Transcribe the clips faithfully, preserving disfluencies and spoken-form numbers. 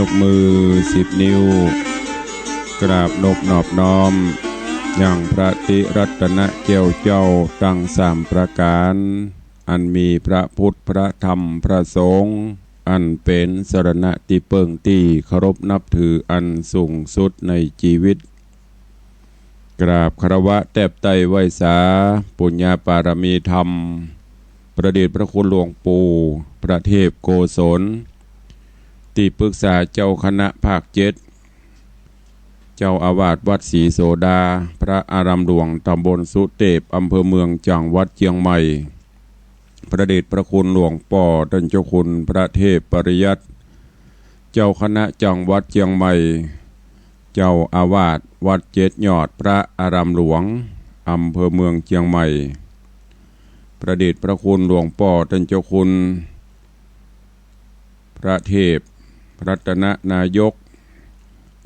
ยกมือสิบนิ้ว กราบนบนอบน้อม ยังพระติรัตนะแก้วเจ้าตังสามประก๋าน อันมีพระพุทธ พระธรรม พระสงฆ์ อันเป๋นสรณะตี้เปิ้งตี้เคารพนับถืออันสูงสุดในจีวิต กราบคารวะแตบไต้ไหว้สา ปุญญาปารมีธรรม พระเดชพระคุณหลวงปู่ พระเทพโกศล ตี้ปึกษาเจ้าคณะภาคเจ็ด เจ้าอาวาสวัดศรีโสดา พระอารามหลวงตำบลสุเตพ อำเภอเมือง จังหวัดเจียงใหม่ พระเดชพระคุณหลวงป้อต้านเจ้าคุณพระเทพปริยัติ เจ้าคณะจังหวัดเจียงใหม่ เจ้าอาวาสวัดเจ็ดยอด พระอารามหลวง อำเภอเมืองเจียงใหม่ พระเดชพระคุณหลวงป้อต้านเจ้าคุณพระเทพรัตนนายก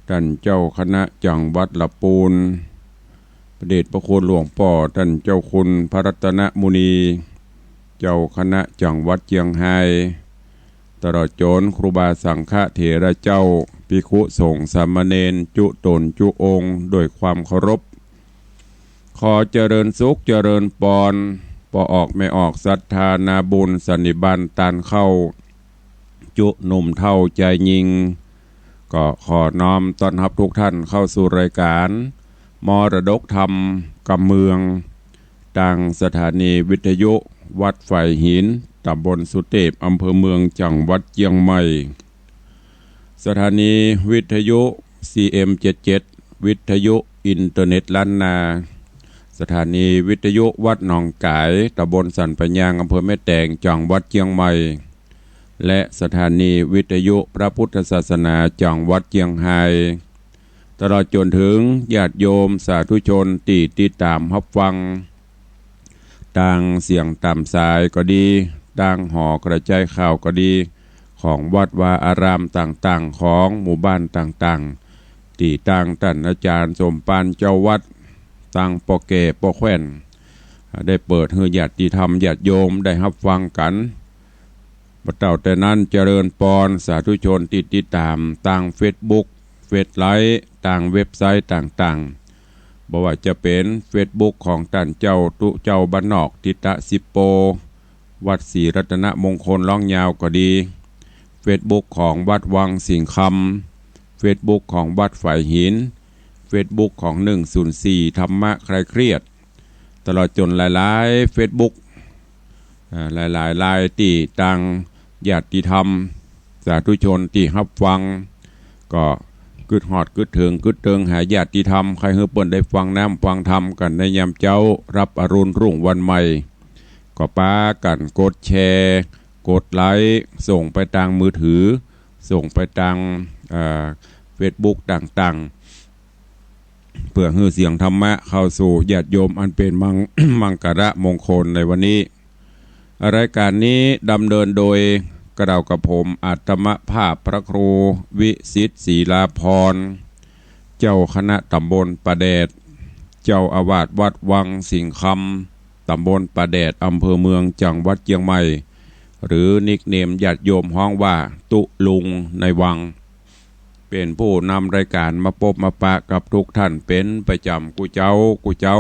ต้านเจ้าคณะจังหวัดละปูน พระเดชพระคุณหลวงป้อต้านเจ้าคุณพระรัตนมุนี เจ้าคณะจังหวัดเจียงฮาย ตลอดจ๋นครูบาสังฆเถระเจ้า ภิกขุสงฆ์สามเณร จุ๊ต๋นจุ๊องค์ โดยความเคารพ ขอเจริญสุขเจริญปอน ป้อออกแม่ออกศรัทธานาบุญสันนิบาตตานเข้า จุ๊หนุ่มเฒ่าจายญิง ก็ขอน้อมต้อนฮับทุกท่านเข้าสู่รายการมรดกธรรมกำเมือง ตางสถานีวิทยุวัดฝายหิน ตำบลสุเตพ อำเภอเมือง จังหวัดเจียงใหม่ สถานีวิทยุ ซีเอ็มเจ็ดเจ็ด วิทยุอินเทอร์เน็ตล้านนา สถานีวิทยุวัดหนองก๋าย ตำบลสันป่ายยาง อำเภอแม่แตง จังหวัดเจียงใหม่ และสถานีวิทยุพระพุทธศาสนา จังหวัดเจียงฮาย ตลอดจ๋นเถิงญาติโยมสาธุชนตี้ติดต๋ามฮับฟัง ตางเสียงต๋ามสายก็ดี ตางหอกระจายข่าวก็ดี ของวัดวาอารามต่างๆ ของหมู่บ้านต่างๆ ตี้ตางต้านอาจ๋ารย์สมภารเจ้าวัด ตางป้อแก่ป้อแคว่น ได้เปิดหื้อญาติธรรมญาติโยมได้ฮับฟังกั๋น บ่เต้าแต่นั้นเจริญปอนสาธุชนตี้ติดต๋ามตางเฟซบุ๊ก เฟซไลฟ์ ตางเว็บไซต์ต่างๆ บ่ว่าจะเป๋นเฟซบุ๊กของต้านเจ้าตุ๊เจ้าบ้านนอก ทิตะสิโป วัดศรีรัตนมงคลล้องยาวก็ดี เฟซบุ๊กของวัดวังสิงห์คำ เฟซบุ๊กของวัดฝายหิน เฟซบุ๊กของหนึ่งศูนย์สี่ธรรมะคลายเครียด ตลอดจ๋นหลายๆ เฟซบุ๊ก อ่า หลายๆ ไลน์ตี้ตางญาติธรรมสาธุชนตี้ฮับฟัง ก็กึ๊ดฮอดกึ๊ดเถิงกึ๊ดเติงหาญาติธรรม ใค่หื้อเปิ้นได้ฟังน้ำฟังธรรมกั๋นในยามเจ๊า รับอรุณรุ่งวันใหม่ ก็ปากั๋นกดแชร์ กดไลก์ ส่งไปตางมือถือ ส่งไปตาง เอ่อ เฟซบุ๊กต่างๆ เปื้อหื้อเสียงธรรมะเข้าสู่ญาติโยมอันเป๋นมัง- มังคละมงคลในวันนี้ รายการนี้ดำเนินโดยเกล้ากับผมอาตมาภาพพระครูวิสิทธิ์ศรีลาภรณ์ เจ้าคณะตำบลป่าแดด เจ้าอาวาสวัดวังสิงห์คำ ตำบลป่าแดด อำเภอเมือง จังหวัดเจียงใหม่ หรือนิคเนมญาติโยมฮ้องว่าตุ๊ลุงในวัง เป๋นผู้นำรายการมาปบมาปะกับทุกท่านเป๋นประจ๋ำกู้เจ๊ากู้เจ๊า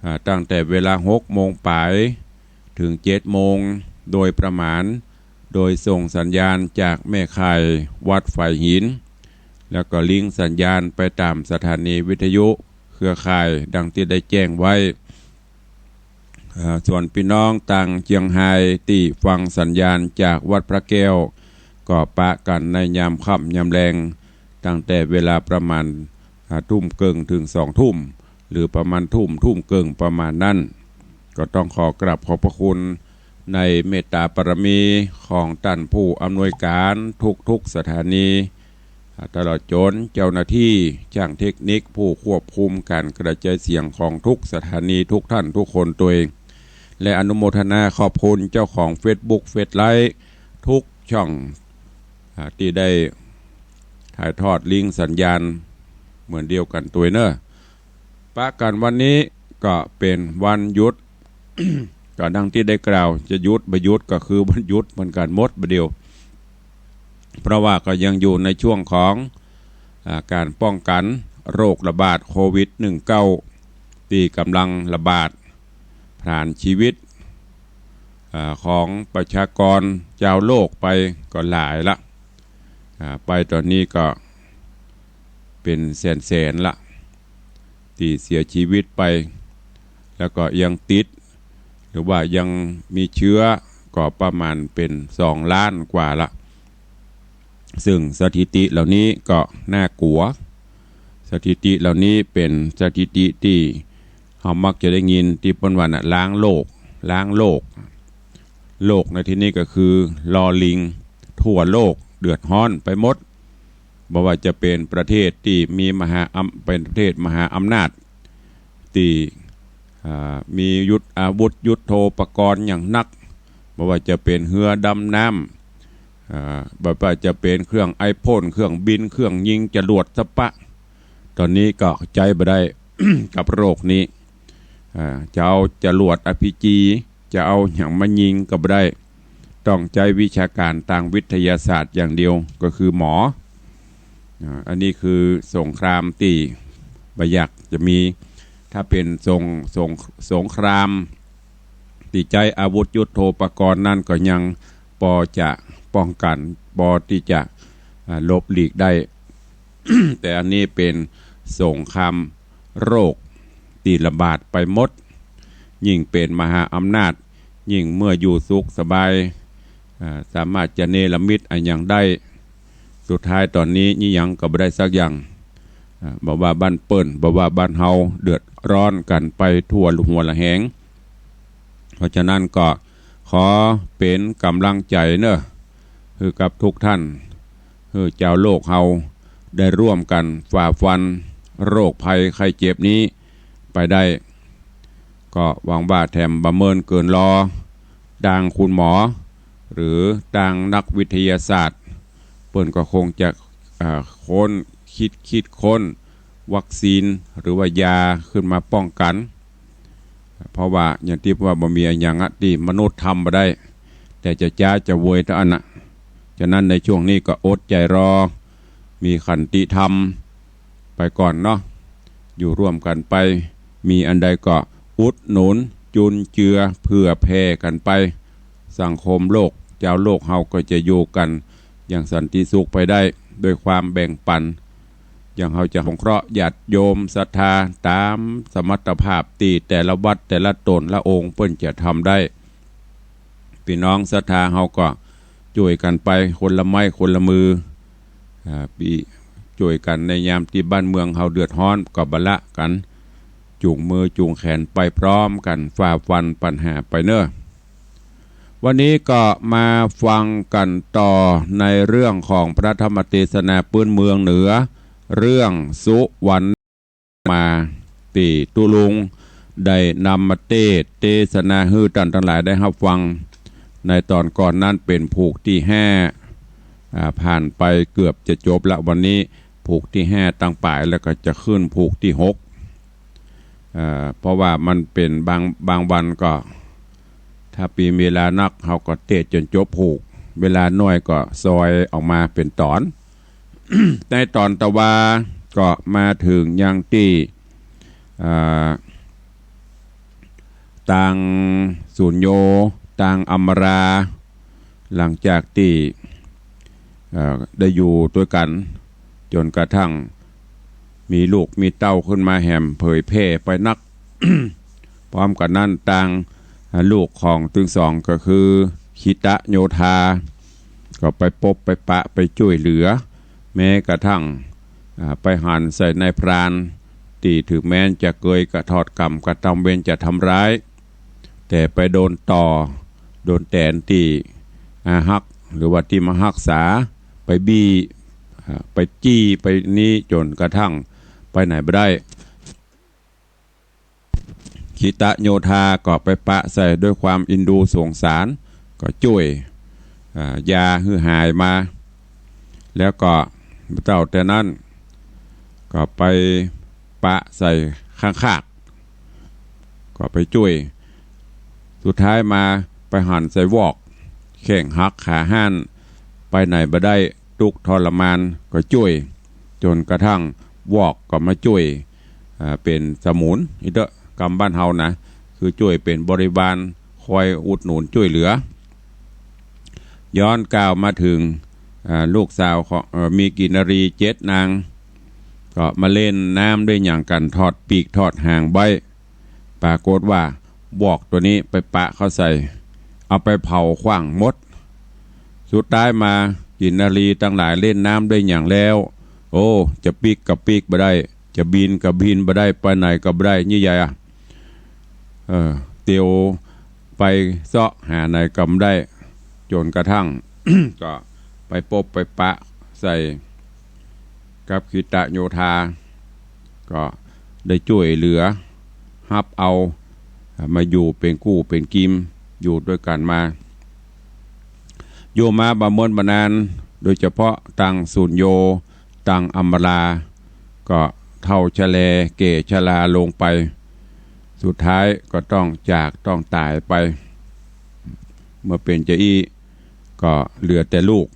อ่า ตั้งแต่เวลาหกโมงป๋ายเถิงเจ็ดโมงโดยประมาณ โดยส่งสัญญาณจากแม่ข่ายวัดฝายหิน แล้วก็ลิงก์สัญญาณไปต๋ามสถานีวิทยุเครือข่ายดังตี้ได้แจ้งไว้ อ่า ส่วนปี้น้องตางเจียงฮายตี้ฟังสัญญาณจากวัดพระแก้ว ก็ปะกั๋นในยามค่ำยามแลง ตั้งแต่เวลาประมาณ อ่า ทุ่มเกิ่งเถิงสองทุ่ม หรือประมาณทุ่ม ทุ่มเกิ่งประมาณนั้น ก็ต้องขอกราบขอบพระคุณในเมตตาปารมีของต้านผู้อำนวยการทุกๆ สถานี อ่า ตลอดจ๋นเจ้าหน้าตี้ จ้างเทคนิค ผู้ควบคุมก๋านกระจายเสียงของทุกสถานี ทุกท่านทุกคนตวย และอนุโมทนาขอบคุณเจ้าของเฟซบุ๊ก เฟซไลฟ์ ทุกช่อง อ่า ตี้ได้ถ่ายทอดลิงก์สัญญาณเหมือนเดียวกั๋นตวยเน่อ ปะกั๋นวันนี้ก็เป๋นวันหยุด ก็ดังตี้ได้กล่าว จะหยุดบ่หยุดก็คือวันหยุดเหมือนกั๋นหมดบ่าเดี่ยว เพราะว่าก็ยังอยู่ในช่วงของ อ่า ก๋านป้องกั๋นโรคระบาดโควิดหนึ่งเก้า ตี้ก่ำลังระบาดผลาญจีวิต อ่า ของประชากรจาวโลกไปก็หลายละ อ่า ไปต๋อนนี้ก็เป๋นแสนๆ ละ ตี้เสียจีวิตไป แล้วก็ยังติด หรือว่ายังมีเจื๊อก็ประมาณเป๋นสองล้านกว่าละ ซึ่งสถิติเหล่านี้ก็น่ากลัว สถิติเหล่านี้เป๋นสถิติตี้เฮามักจะได้ยินตี้เปิ้นว่าน่ะ ล้างโลก ล้างโลก โลกในตี้นี้ก็คือลอลิง ทั่วโลกเดือดฮ้อนไปหมด บ่ว่าจะเป๋นประเทศตี้มีมหาอำ- เป๋นประเทศมหาอำนาจ ตี้ อ่า มียุทธ- อาวุธยุทโธปกรณ์อย่างนัก บ่ว่าจะเป๋นเฮือดำน้ำ อ่า บ่ว่าจะเป๋นเครื่องไอพ่น เครื่องบิน เครื่องยิงจรวดสะปะ ต๋อนนี้ก็ใจ๊บ่ได้ กับโรคนี้ อ่า จะเอาจรวดอาร์พีจี จะเอาหยังมายิงก็บ่ได้ ต้องใจ๊วิชาก๋านตางวิทยาศาสตร์อย่างเดียว ก็คือหมอ อ่า อันนี้คือสงครามตี้บ่อยากจะมี ถ้าเป๋นสง- สง- สงครามตี้ใจ๊อาวุธยุทโธปกรณ์นั้นก็ยังปอจะป้องกั๋น ปอตี้จะ อ่า หลบหลีกได้ แต่อันนี้เป๋นสงครามโรคตี้ระบาดไปหมด ยิ่งเป๋นมหาอำนาจ ยิ่งเมื่ออยู่สุขสบาย อ่า สามารถจะเนรมิตอะหยังได้ สุดท้ายต๋อนนี้อิหยังก็บ่ได้สักอย่าง อ่า บ่ว่าบ้านเปิ้น บ่ว่าบ้านเฮา เดือดร้อนกั๋นไปทั่วหัวระแหง เพราะฉะนั้นก็ขอเป๋นก๋ำลังใจ๋เนาะ หื้อกับทุกท่าน หื้อจาวโลกเฮาได้ร่วมกั๋นฝ่าฟันโรคภัยไข้เจ็บนี้ไปได้ ก็หวังว่าแถมบ่เมินเกินรอ ตางคุณหมอ หรือตางนักวิทยาศาสตร์ เปิ้นก็คงจะ อ่า ค้น คิด- คิดค้นวัคซีน หรือว่ายาขึ้นมาป้องกั๋น เพราะว่าอย่างตี้ว่าบ่มีอะหยังอะตี้มนุษย์ทำบ่ได้ แต่จะจ๊าจะโวยเต้าอั้นน่ะ ฉะนั้นในช่วงนี้ก็อดใจ๋รอ มีขันติธรรมไปก่อนเนาะ อยู่ร่วมกั๋นไป มีอันใดก็อุดหนุนจุนเจือเผื่อแผ่กั๋นไป สังคมโลก จาวโลกเฮาก็จะอยู่กั๋นอย่างสันติสุขไปได้ ด้วยความแบ่งปั๋น อย่างเฮาจะสงเคราะห์ญาติโยมศรัทธาต๋ามสมรรถภาพตี้แต่ละวัดแต่ละต๋นละองค์เปิ้นจะทำได้ ปี้น้องศรัทธาเฮาก็จ้วยกั๋นไปคนละไม้คนละมือ อ่า ปี้ จ้วยกั๋นในยามตี้บ้านเมืองเฮาเดือดฮ้อนก็บ่ละกั๋น จูงมือจูงแขนไปพร้อมกั๋น ฝ่าฟันปัญหาไปเนาะ วันนี้ก็มาฟังกั๋นต่อในเรื่องของพระธรรมเตสนาปื๊นเมืองเหนือ เรื่องสุวรรณมา ตี้ตุ๊ลุงได้นำมาเตสน์เตสนาหื้อต้านตังหลายได้ฮับฟัง ในต๋อนก่อนนั้นเป๋นผูกตี้ห้า อ่า ผ่านไปเกือบจะจบละ วันนี้ผูกตี้ห้าตังป๋าย แล้วก็จะขึ้นผูกตี้หก อ่า เพราะว่ามันเป๋นบาง- บางวันก็ ถ้าปี้มีเวลานัก เฮาก็เตสน์จ๋นจบผูก เวลาน้อยก็ซอยออกมาเป๋นต๋อน ในต๋อนตะวาก็มาเถิงยังตี้ อ่า ตางสุญโญ ตางอำมารา หลังจากตี้ เอ่อ ได้อยู่ตวยกั๋นจ๋นกระทั่งมีลูกมีเต้าขึ้นมาแหมเผยแผ่ไปนัก พร้อมกั๋นนั้นตาง อ่า ลูกของตึงสองก็คือคิตโยธา ก็ไปปบไปปะไปจ้วยเหลือ แม้กระทั่ง อ่า ไปหันใส่นายพราน ตี้เถิงแม้นจะเกยกระทอดกรรมกระตำเวรจะทำร้าย แต่ไปโดนต่อ โดนแตนตี้ อ่า ฮัก หรือว่าตี้มาฮักษา ไปบี้ อ่า ไปจี้ ไปนี้จ๋นกระทั่งไปไหนบ่ได้ คิตโยธาก็ไปปะใส่ด้วยความเอ็นดูสงสาร ก็จ้วย อ่า ยาหื้อหายมา แล้วก็เต้าแต่นั้น ก็ไปปะใส่ข้างคาก ก็ไปจ้วย สุดท้ายมาไปหันใส่วอก แข้งหักขาห้าน ไปไหนบ่ได้ ตุ๊กข์ทรมานก็จ้วย จ๋นกระทั่งวอกก็มาจ้วย อ่า เป๋นสมุน อี้เต๊อะ กำบ้านเฮานะ คือจ้วยเป๋นบริวาร คอยอุดหนุนจ้วยเหลือ ย้อนกล่าวมาเถิง อ่า ลูกสาวของ เอ่อ มีกินนารีเจ็ดนาง ก็มาเล่นน้ำด้วยหยังกั๋น ถอดปีกถอดหางไว้ ปรากฏว่าวอกตั๋วนี้ไปปะเข้าใส่ เอาไปเผาขว้างหมด สุดท้ายมากินนารีตังหลายเล่นน้ำด้วยหยังแล้ว โอ้ จะปิ๊กก็ปิ๊กบ่ได้ จะบินก็บินบ่ได้ ไปไหนก็บ่ได้ นี่ใหญ่อะ เออ เตียวไปเซาะหาไหนก็บ่ได้ จ๋นกระทั่ง ก็ไปปบไปปะใส่กับขิตโยธา ก็ได้จ้วยเหลือ ฮับเอา มาอยู่เป๋นกู้เป๋นกิม อยู่ตวยกั๋นมา อยู่มาบ่เมินบ่นาน โดยเฉพาะตางสุญโญ ตางอำมาลา ก็เฒ่าชะแล แก่ชราลงไป สุดท้ายก็ต้องจากต้องต๋ายไป เมื่อเป๋นจะอี้ ก็เหลือแต่ลูก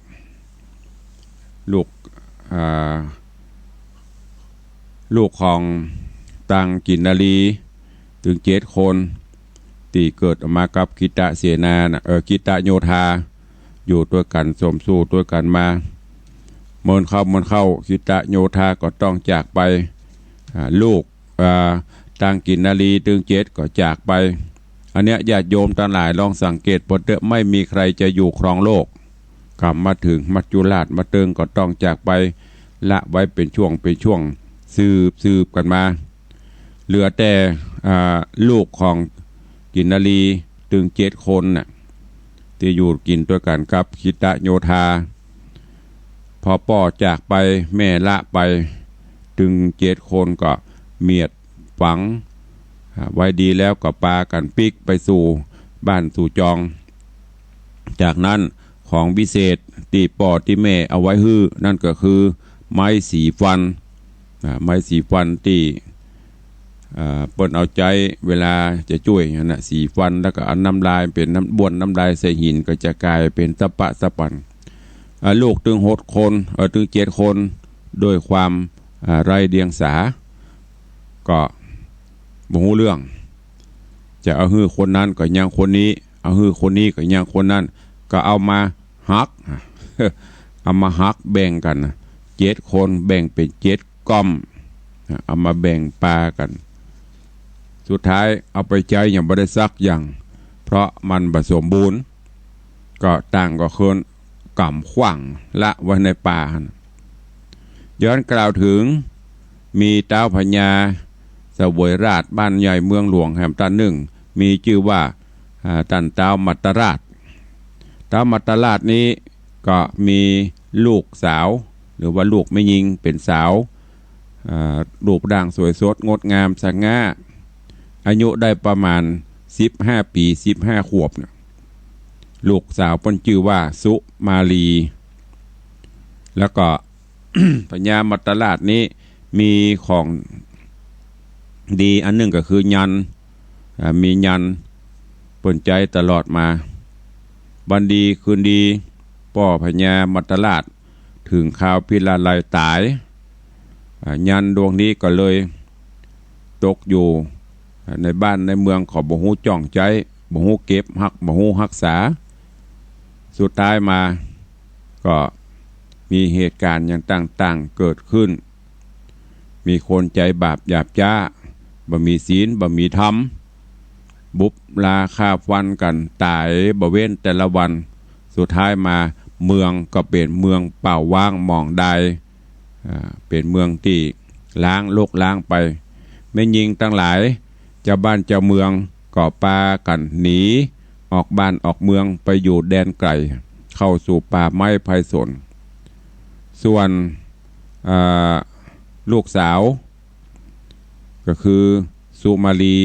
ลูก อ่า ลูกของตางกินนารี ตึงเจ็ดคน ตี้เกิดออกมากับขิตเสนาน่ะ เออ ขิตโยธา อยู่ตวยกั๋น สมสู่ตวยกั๋นมา เมินเข้าเมินเข้า ขิตโยธาก็ต้องจากไป อ่า ลูก อ่า ตางกินนารีตึงเจ็ดก็จากไป อันเนี้ยญาติโยมตังหลายลองสังเกตเปิ้นเต๊อะ ไม่มีใครจะอยู่ครองโลก กำมาเถิงมัจจุราชมาเติงก็ต้องจากไป ละไว้เป๋นช่วงเป๋นช่วง สืบสืบกั๋นมา เหลือแต่ อ่า ลูกของกินนารีตึงเจ็ดคนน่ะ ตี้อยู่กิ๋นตวยกั๋นกับขิตโยธา พอป้อจากไป แม่ละไป ตึงเจ็ดคนก็เมียดฝัง อ่า ไว้ดีแล้วก็ปากั๋นปิ๊กไปสู่บ้านสู่จอง จากนั้นของวิเศษตี้ป้อตี้แม่เอาไว้หื้อ นั่นก็คือไม้สีฟัน อ่า ไม้สีฟันตี้ อ่า เปิ้นเอาใจ๊เวลาจะจ้วยหั้นน่ะ สีฟัน แล้วก็เอาน้ำลาย เป๋นน้ำ บ้วนน้ำลายใส่หิน ก็จะก๋ายเป๋นตะปะตะปัน อ่า ลูกตึงหกคน เอ่อ ตึงเจ็ดคน ด้วยความ อ่า ไร้เดียงสา ก็บ่ฮู้เรื่อง จะเอาหื้อคนนั้นก็ยังคนนี้ เอาหื้อคนนี้ก็ยังคนนั้น ก็เอามาหัก เอามาหักแบ่งกั๋น เจ็ดคนแบ่งเป๋นเจ็ดก้อม เอามาแบ่งปากั๋น สุดท้ายเอาไปใจ๊หยังบ่ได้สักอย่าง เพราะมันบ่สมบูรณ์ ก็ต่างก็เคินก๋ำขว้างละไว้ในป่าหั้น ย้อนกล่าวเถิง มีต๊าวพญาเสวยราชย์บ้านใหญ่เมืองหลวงแหมต้านนึ่ง มีจื้อว่า อ่า ต้านต๊าวมัตตราช ต๊าวมัตตราชนี้ก็มีลูกสาว หรือว่าลูกแม่ญิงเป๋นสาว อ่า รูปร่างสวยสดงดงามสง่า อายุได้ประมาณสิบห้าปี๋ สิบห้าขวบเนี่ย ลูกสาวเปิ้นจื้อว่าสุมาลี แล้วก็ พญามัตตราชนี้มีของดีอันนึ่งก็คือยันต์ อ่า มียันต์เปิ้นใจ๊ตลอดมา วันดีคืนดี ป้อพญามัตตราชเถิงคราวพิราลัยต๋าย อ่า ยันต์ดวงนี้ก็เลยตกอยู่ อ่า ในบ้านในเมือง เขาบ่ฮู้จ้องใจ๊ บ่ฮู้เก็บฮัก บ่ฮู้ฮักษา สุดท้ายมาก็มีเหตุก๋ารณ์หยังต่างๆ เกิดขึ้น มีคนใจ๋บาปหยาบจ๊า บ่มีศีล บ่มีธรรม บุบลาฆ่าฟันกั๋นต๋ายบ่เว้นแต่ละวัน สุดท้ายมาเมืองก็เป๋นเมืองเปล่าว้างหมองดาย อ่า เป๋นเมืองตี้ร้างรกร้างไป แม่ญิงตังหลาย เจ้าบ้านเจ้าเมืองก็ปากั๋นหนีออกบ้านออกเมืองไปอยู่แดนไก๋ เข้าสู่ป่าไม้ไพรสน ส่วน อ่า ลูกสาว ก็คือสุมาลี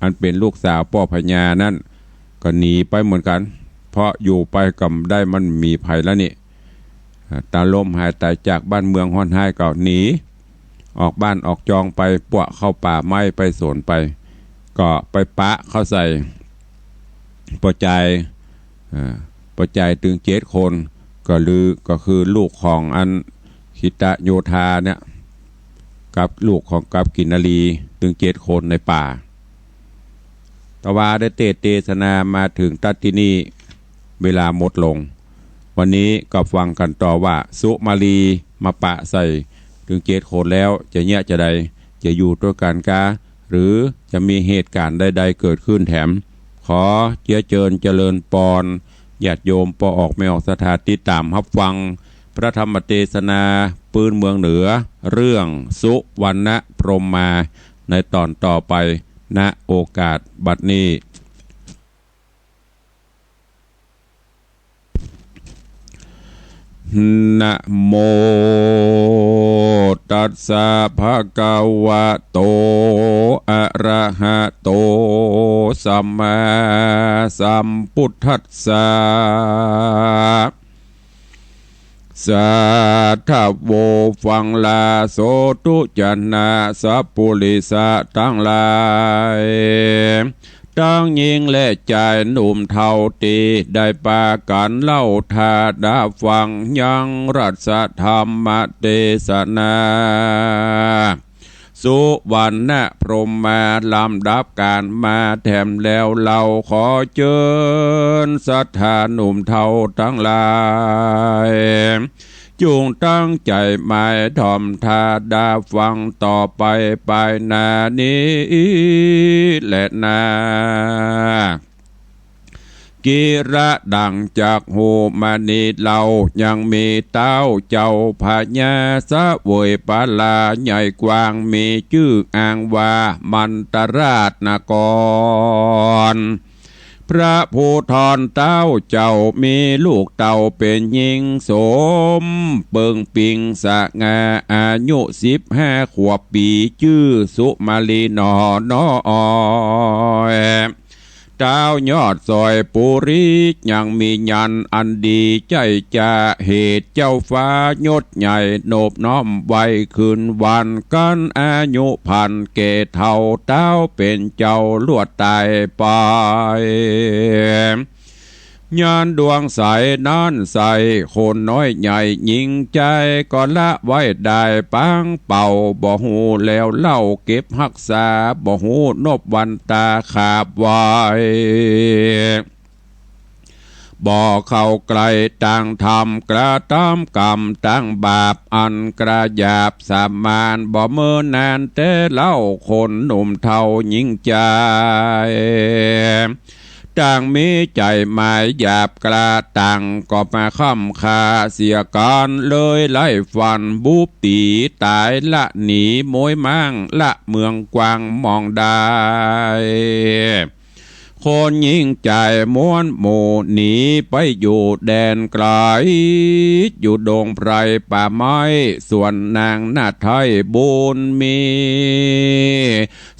อันเป๋นลูกสาวป้อพญานั้น ก็หนีไปเหมือนกั๋น เพราะอยู่ไปก็บ่ได้ มันบ่มีใผแล้วนี่ อ่า ตาล้มหายต๋ายจากบ้านเมืองฮ้อนฮ้ายก็หนี ออกบ้านออกจองไป ปั้วเข้าป่าไม้ไพรสนไป ก็ไปปะเข้าใส่ป้อจาย อ่า ป้อจายตึงเจ็ดคน ก็ลือ ก็คือลูกของอันขิตโยธาเนี่ย กับลูกของกัปกินนรี ตึงเจ็ดคนในป่า แต่ว่าได้เตสน์เตสนามาเถิงตั๊ดตี้นี่ เวลาหมดลง วันนี้ก็ฟังกั๋นต่อว่า สุมาลีมาปะใส่ตึงเจ็ดคนแล้ว จะเยียะจาใด จะอยู่ตวยกั๋นกา หรือจะมีเหตุก๋ารณ์ใดๆ เกิดขึ้นแถม ขอเจียะเจิญเจริญปอน ญาติโยมป้อออกแม่ออกศรัทธาติดต๋ามฮับฟัง พระธรรมเตสนาปื๊นเมืองเหนือ เรื่องสุวรรณพรหมา ในต๋อนต่อไป ณ โอกาสบัดนี้ นะโมตัสสะ ภะคะวะโต อะระหะโต สัมมาสัมพุทธัสสะ สาธะโว ฟังลา โสตุ จะนะ สัปปุริสะตังหลาย ตังญิงและจายหนุ่มเฒ่าตี้ได้ปากั๋นเล่าถ้าดาฟังยังรัสธรรมเตสนา สุวรรณพรหมาลำดับก๋านมาแถมแล้ว เฮาขอเจิญศรัทธาหนุ่มเฒ่าตังหลาย จุ่งตั้งใจ๋หมายถ่อมถ้าดาฟังต่อไป ปายหน้านี้แลนา กิระดั่งจักฮู้มานี้เล่า ยังมีเต๊าเจ้าพญาเสวยปาลาใหญ่กว้าง มีจื้ออ้างว่ามันตราชนคร พระภูธรเต๊าเจ้ามีลูกเต้าเป๋นญิงสมเปิงปิงสง่า อายุสิบห้าขวบปี๋ จื้อสุมาลีหนอน้อย เต๊ายอดสอยปุรี ยังมีญาณอันดีใจ๊จะเหตุ เจ้าฟ้ายศใหญ่นบน้อมไหว้คืนวัน กั๋นอายุพันแก่เฒ่า เต๊าเป๋นเจ้าลวดต๋ายไป ญาณดวงใสนั้นใส คนน้อยใหญ่ญิงจาย ก็ละไว้ได้ปางเป่า บ่ฮู้แล้วเล่าเก็บฮักษา บ่ฮู้นบวันต๋าขาบไหว้ บ่เข้าใกล้ตางธรรม กระตำกรรมตางบาป อันกระหยาบสามาน บ่เมินนานแต่เล่า คนหนุ่มเฒ่าญิงจาย ต่างมีใจ๋หมายหยาบกระตัง ก็มาค้ำฆ่าเสียกั๋น เลยไล่ฟันบุบตี๋ต๋าย ละหนีโมยม้าง ละเมืองกว้างหม่องได้ คนญิงจายม้วนหมู่หนีไปอยู่แดนไก๋ อยู่ดงไพรป่าไม้ ส่วนนางนาฏไทยบุญมี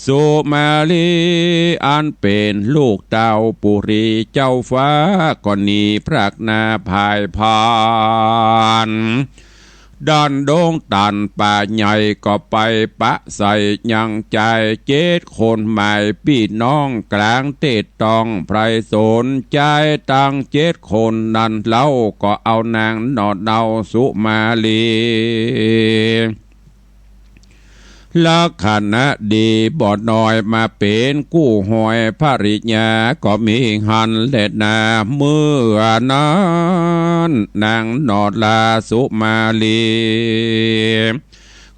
สุมาลีอันเป๋นลูกเต้าปุรีเจ้าฟ้า ก็หนีพรากหน้าพ่ายพาน ดันดงตันป่าใหญ่ ก็ไปปะใส่ยังจายเจ็ดคนหมายปี้น้อง ก๋างเตศต้องใผสน จายตังเจ็ดคนนั้นเล่า ก็เอานางหนอดเนาสุมาลี ลักษณะดีบ่น้อย มาเป๋นกู้หอยภริยา ก็มีหั้นแลนา เมื่อนั้นนางหนอดลาสุมาลี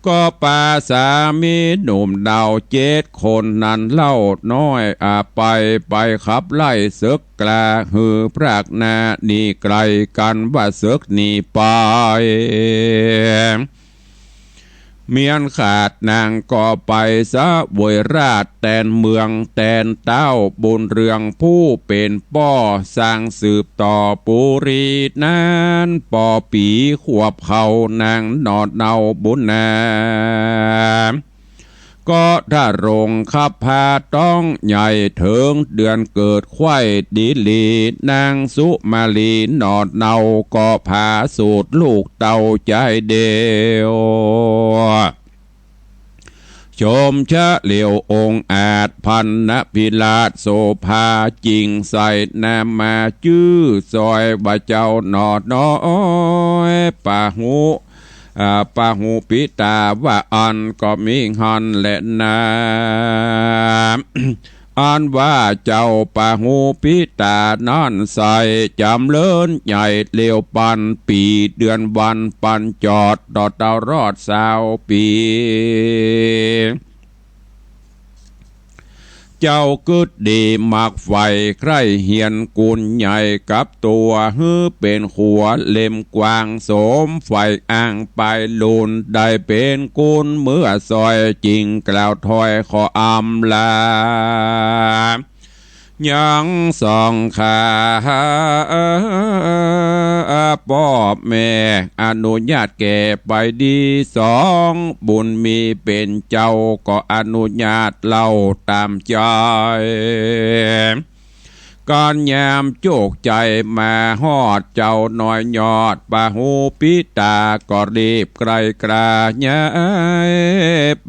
ก็ปาสามีหนุ่มเฒ่าเจ็ดคนนั้นเล่าน้อย อาไป ไปขับไล่เสิกกล้า หื้อพรากหน้าหนีไก๋กั๋น ว่าเสิกหนีไป เมียนขาดนางก็ไปเสวยราชย์แตนเมืองแตนเต๊า บุญเรืองผู้เป๋นป้อ สร้างสืบต่อปุรีนั้นปอปี๋ขวบเข้านางหนอดเนาบุญนา ก็ทรงคับผ้าต๊องใหญ่เถิงเดือนเกิดไขว้ดีหลี นางสุมาลีหนอดเนาก็ผาสูติลูกเต้าจายเดียว ส ชมเชอะเหลียวองอาจ พรรณพิราชโสภา จึงใส่นามมาจื้อซอยว่าเจ้าหน่อน้อย ปะหุ อ่า ปะหุปิตา ว่าอั้นก็มีหั้นแลนา อันว่าเจ้าปะหุปิตานั้นใส่จ๋ำเริญใหญ่ เร็วปันปี๋เดือนวันปันจอด ต่อตลอดซาวปี๋ เจ้ากึ๊ดดีมักใฝ่ใคร่เฮียนกุนใหญ่กับตั๋ว หื้อเป๋นขัวเล่มกว้างสมใฝ่อ้างไปลุน ได้เป๋นกุนเมื่อซอย จึงกล่าวถอยขออำลา ยังสองข้าป้อแม่ อนุญาตแก่ไปดีสอง บุญมีเป๋นเจ้าก็อนุญาตเล่าต๋ามใจ๋ ก๋านยามโจกใจ๋มาฮอด เจ้าน้อยยอดปะหุปิตา ก็รีบไกลกราย้าย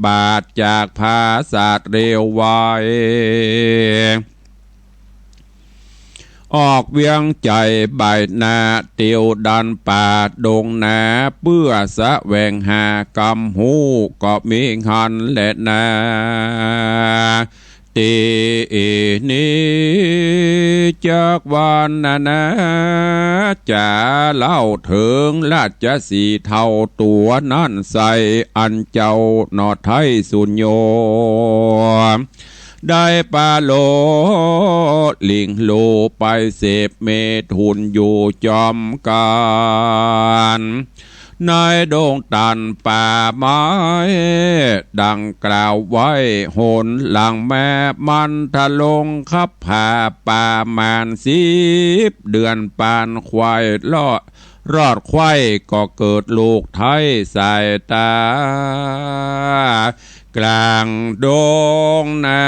บาทจากผาสาทเร็วไว ออกเวียงใจ๋บ่ายหน้า เตียวดันป่าดงนา เปื้อแสวงหากำฮู้ ก็มีหั้นแลนา ตี้นี้จักวรรณนา จ๋าเล่าเถิงราชสีห์เฒ่าตั๋วนั้นใส่ อันเจ้าหน่อไท้สุญโญ ได้ปาโลหลิงโลไปเสพเมถุนอยู่จอมกั๋น ในดงตันป่าไม้ ดังกล่าวไว้หนหลังแม้ มันทะลงคับผาประมาณสิบเดือน ปานควายลอด รอดไขว้ก็เกิดลูกไท้สายต๋า กลางดงนา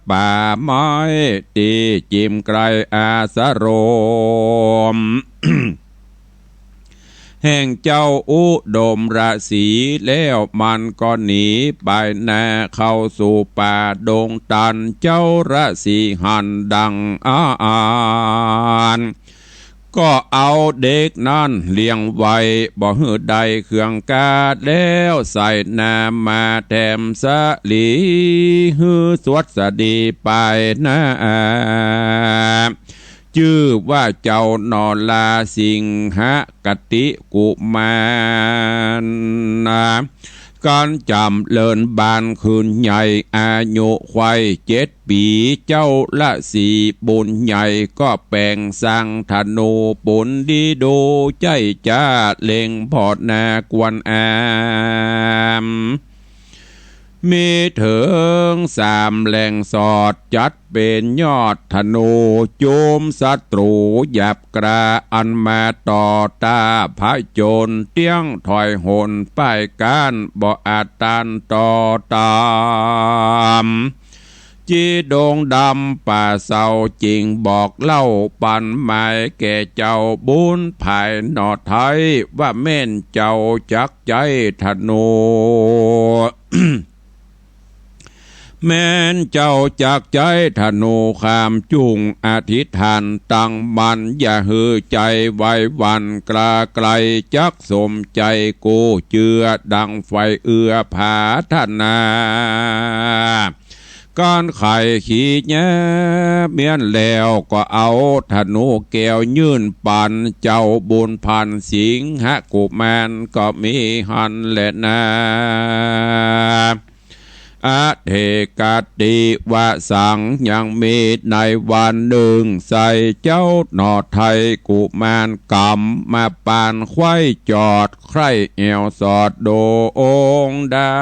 ป่าไม้ ตี้จิ่มไกลอาสรม แห่งเจ้าอุดมราชสีห์ แล้วมันก็หนีไปนาเข้าสู่ป่าดงตัน เจ้าราชสีห์หันดังอาอัน ก็เอาเด็กนั้นเลี้ยงไว้ บ่หื้อได้เครื่องกา แล้วใส่นามมาแถมสะหลี หื้อสวัสดีไปนา จื้อว่าเจ้าหน่อลาสิงหกติกุมาร ก๋านจ๋ำเริญบานขึ้นใหญ่ อายุไขว้เจ็ดปี๋ เจ้าราชสีห์บุญใหญ่ ก็แป๋งสังธนูป๋นดีดูใจ๊จ๊า เล็งผ่อหน้ากวนอาม มีเถิงสามแหล่งสอด จัดเป๋นยอดธนู จุมศัตรูหยาบกร้า อันมาต่อต้านผจญ เตี้ยงถอยหนป้ายก้าน บ่อาจต้านต่อต๋าม จีดงดำป่าเศร้า จึงบอกเล่าปันหมายแก่เจ้าบุญผายหน่อไท้ ว่าแม่นเจ้าจักใจ๊ธนู แม่นเจ้าจักใจ๊ธนูข้ามจุ่ง อธิษฐานตั้งมั่น อย่าหื้อใจ๋ไหวหวั่นกล้าไกล จักสมใจ๋กู้เจื้อ ดังไฟเอื้อผาถนา ก๋านไขขีแย้เมี้ยนแล้ว ก็เอาธนูแก้วยื่นปัน เจ้าบุญพันธ์สิงหกุมาร ก็มีหั้นแลนา อเถกติวสัง ยังมีในวันนึ่ง ใส่เจ้าหน่อไท้กุมาร ก๋ำมาปานไขว้จอด ใคร่แอ่วสอดดงดา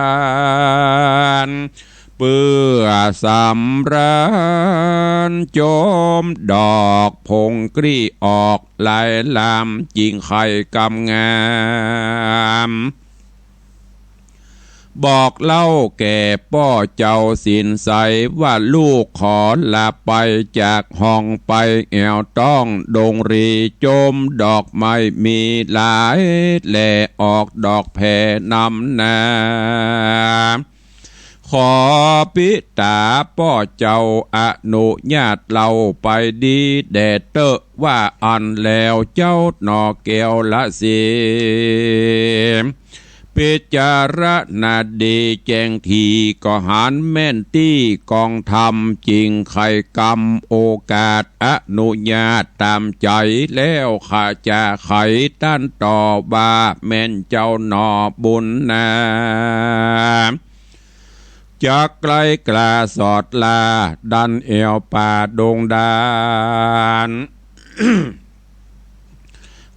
น เปื้อสำราญจมดอก ผงกลี้ออกหลายลาม จิ่งไข่กำงาม บอกเล่าแก่ป้อเจ้าศีลใสว่า ลูกขอลาไปจากห้องไป แอ่วต้องดงรี จมดอกไม้มีหลาย แลออกดอกแผ่นำนา ขอปิตาป้อเจ้าอนุญาตเล่าไปดีแด่เต๊อะ ว่าอั้นแล้วเจ้าหน่อแก้วละสิ พิจารณาดีแจ้งที ก็หันแม่นตี้กองธรรม จึงใค่กำโอกาสอนุญาตต๋ามใจ๋ แล้วข้าจะไขต้านต่อว่า แม่นเจ้าหน่อบุญนา จักไกลกล้าสอดลา ดันแอ่วป่าดงดาน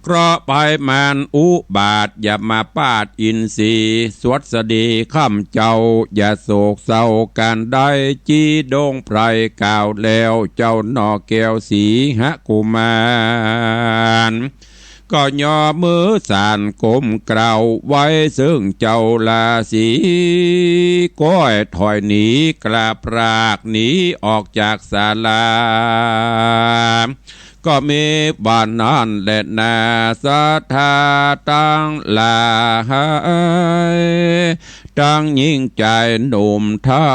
เคราะห์ภัยมารอุบาท ยมมาปาดอินทรีย์ สวัสดีค่ำเจ้า อย่าโศกเศร้ากันได้ จี้ดงไพรกล่าวแล้ว เจ้าหน่อแก้วสีหกุมาร ก็ย่อมือสานก้มกราบไหว้ ซึ่งเจ้าราศี ก้อยถอยหนีกล้าพราก หนีออกจากศาลา ก็มีบ่านั้นแลนา ศรัทธาตังหลาย ตังญิงใจ๋หนุ่มเฒ่า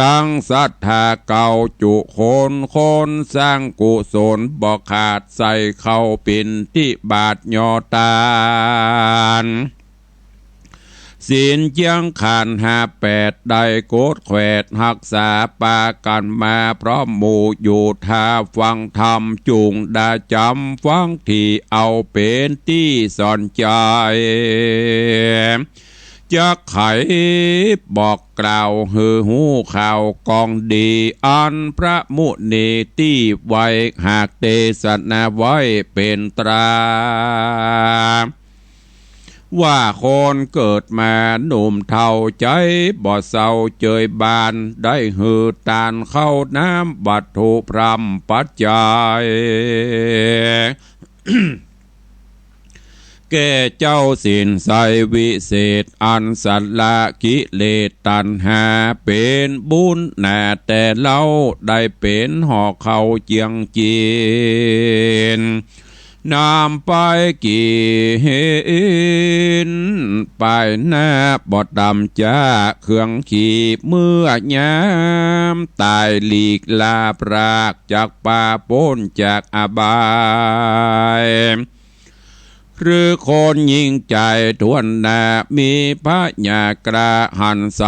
ตังศรัทธาเก่าจุคน คนสร้างกุศลบ่ขาด ใส่เข้าปิณฑบาตยอตาน ศีลเจียงขันธ์ห้าแปด ได้โกดแขวดฮักษาปากั๋นมา พร้อมหมู่อยู่ถ้าฟังธรรม จุ่งดาจ๋ำฟังตี้ เอาเป๋นตี้สอนใจ๋ จักไขบอกกล่าวหื้อฮู้ข่าวกองดี อันพระมุนีตี้ไว้ หากเตสนาไว้เป๋นตรา ว่าคนเกิดมาหนุ่มเฒ่า ใจ๋บ่เศร้าเจยบาน ได้หื้อตานข้าวน้ำวัตถุพร่ำปัจจัย แก่เจ้าศีลใสวิเศษ อันสละกิเลสตัณหา เป๋นบุญนาแต่เล่า ได้เป๋นห่อข้าวเจียงกิ๋น นำไปกิ๋น ไปหน้าบ่ต่ำจ๊า เครื่องขีบเมื่อยามต๋าย หลีกลาพรากจากป่า ป๊นจากอบาย หรือคนญิงใจ๋ถ้วนหน้า มีพญากล้าหาญใส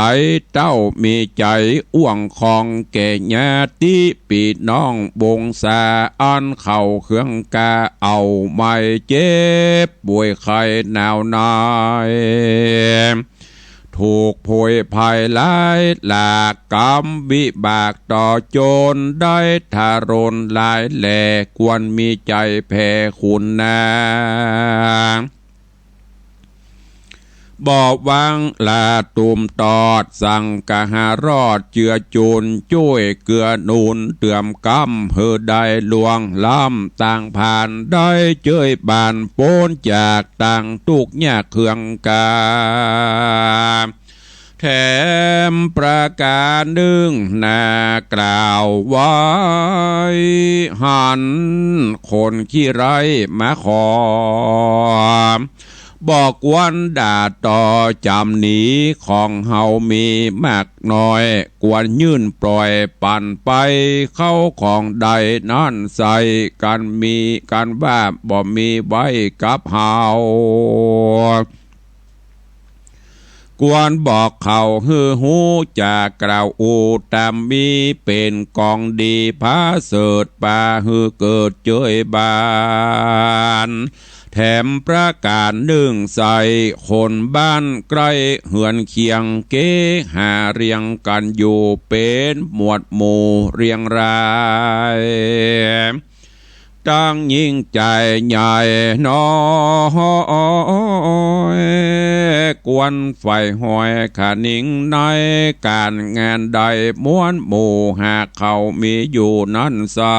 เต้ามีใจ๋อ้วงคอง แก่ญาติปี้น้องวงศา อันเข้าเครื่องกา เอาไม้เจ็บป่วยไข้หนาวหน่าย ถูกโผยภัยหลายหลาก กรรมวิบากต่อจน ได้ทารุณหลายแล ควรมีใจ๋แผ่คุณนา บ่หวังลาตุ่มตอด สังกหารอดเจือจุน จ้วยเกื้อหนุนเติมกำ หื้อได้ล่วงล้ำต่างผ่าน ได้เจยบานป๊นจากต่างตุ๊กข์ยากเครื่องกา แถมประก๋านนึ่งนา กล่าวไว้หันคนขี้ไร้มาขอ บ่ควรด่าต่อจ๋ำหนี ของเฮามีมากน้อย ควรยื่นปล่อยปั๋นไป เข้าของใดนั้นใส่ กันมีกันว่าบ่มีไว้กับเฮา ควรบอกเขาหื้อฮู้ จากกล่าวอู้ต๋ามมี เป๋นกองดีผาเสริฐ ปาหื้อเกิดเจยบาน แถมประก๋านนึ่งใส่ คนบ้านใก้เฮือนเคียง เกหาเรียงกั๋นอยู่ เป๋นหมวดหมู่เรียงราย ตังญิงใจ๋ใหญ่น้อย ควรใฝ่หอยคะนิง ในก๋านงานใด มวลหมู่หากเขามีอยู่นั้นใส่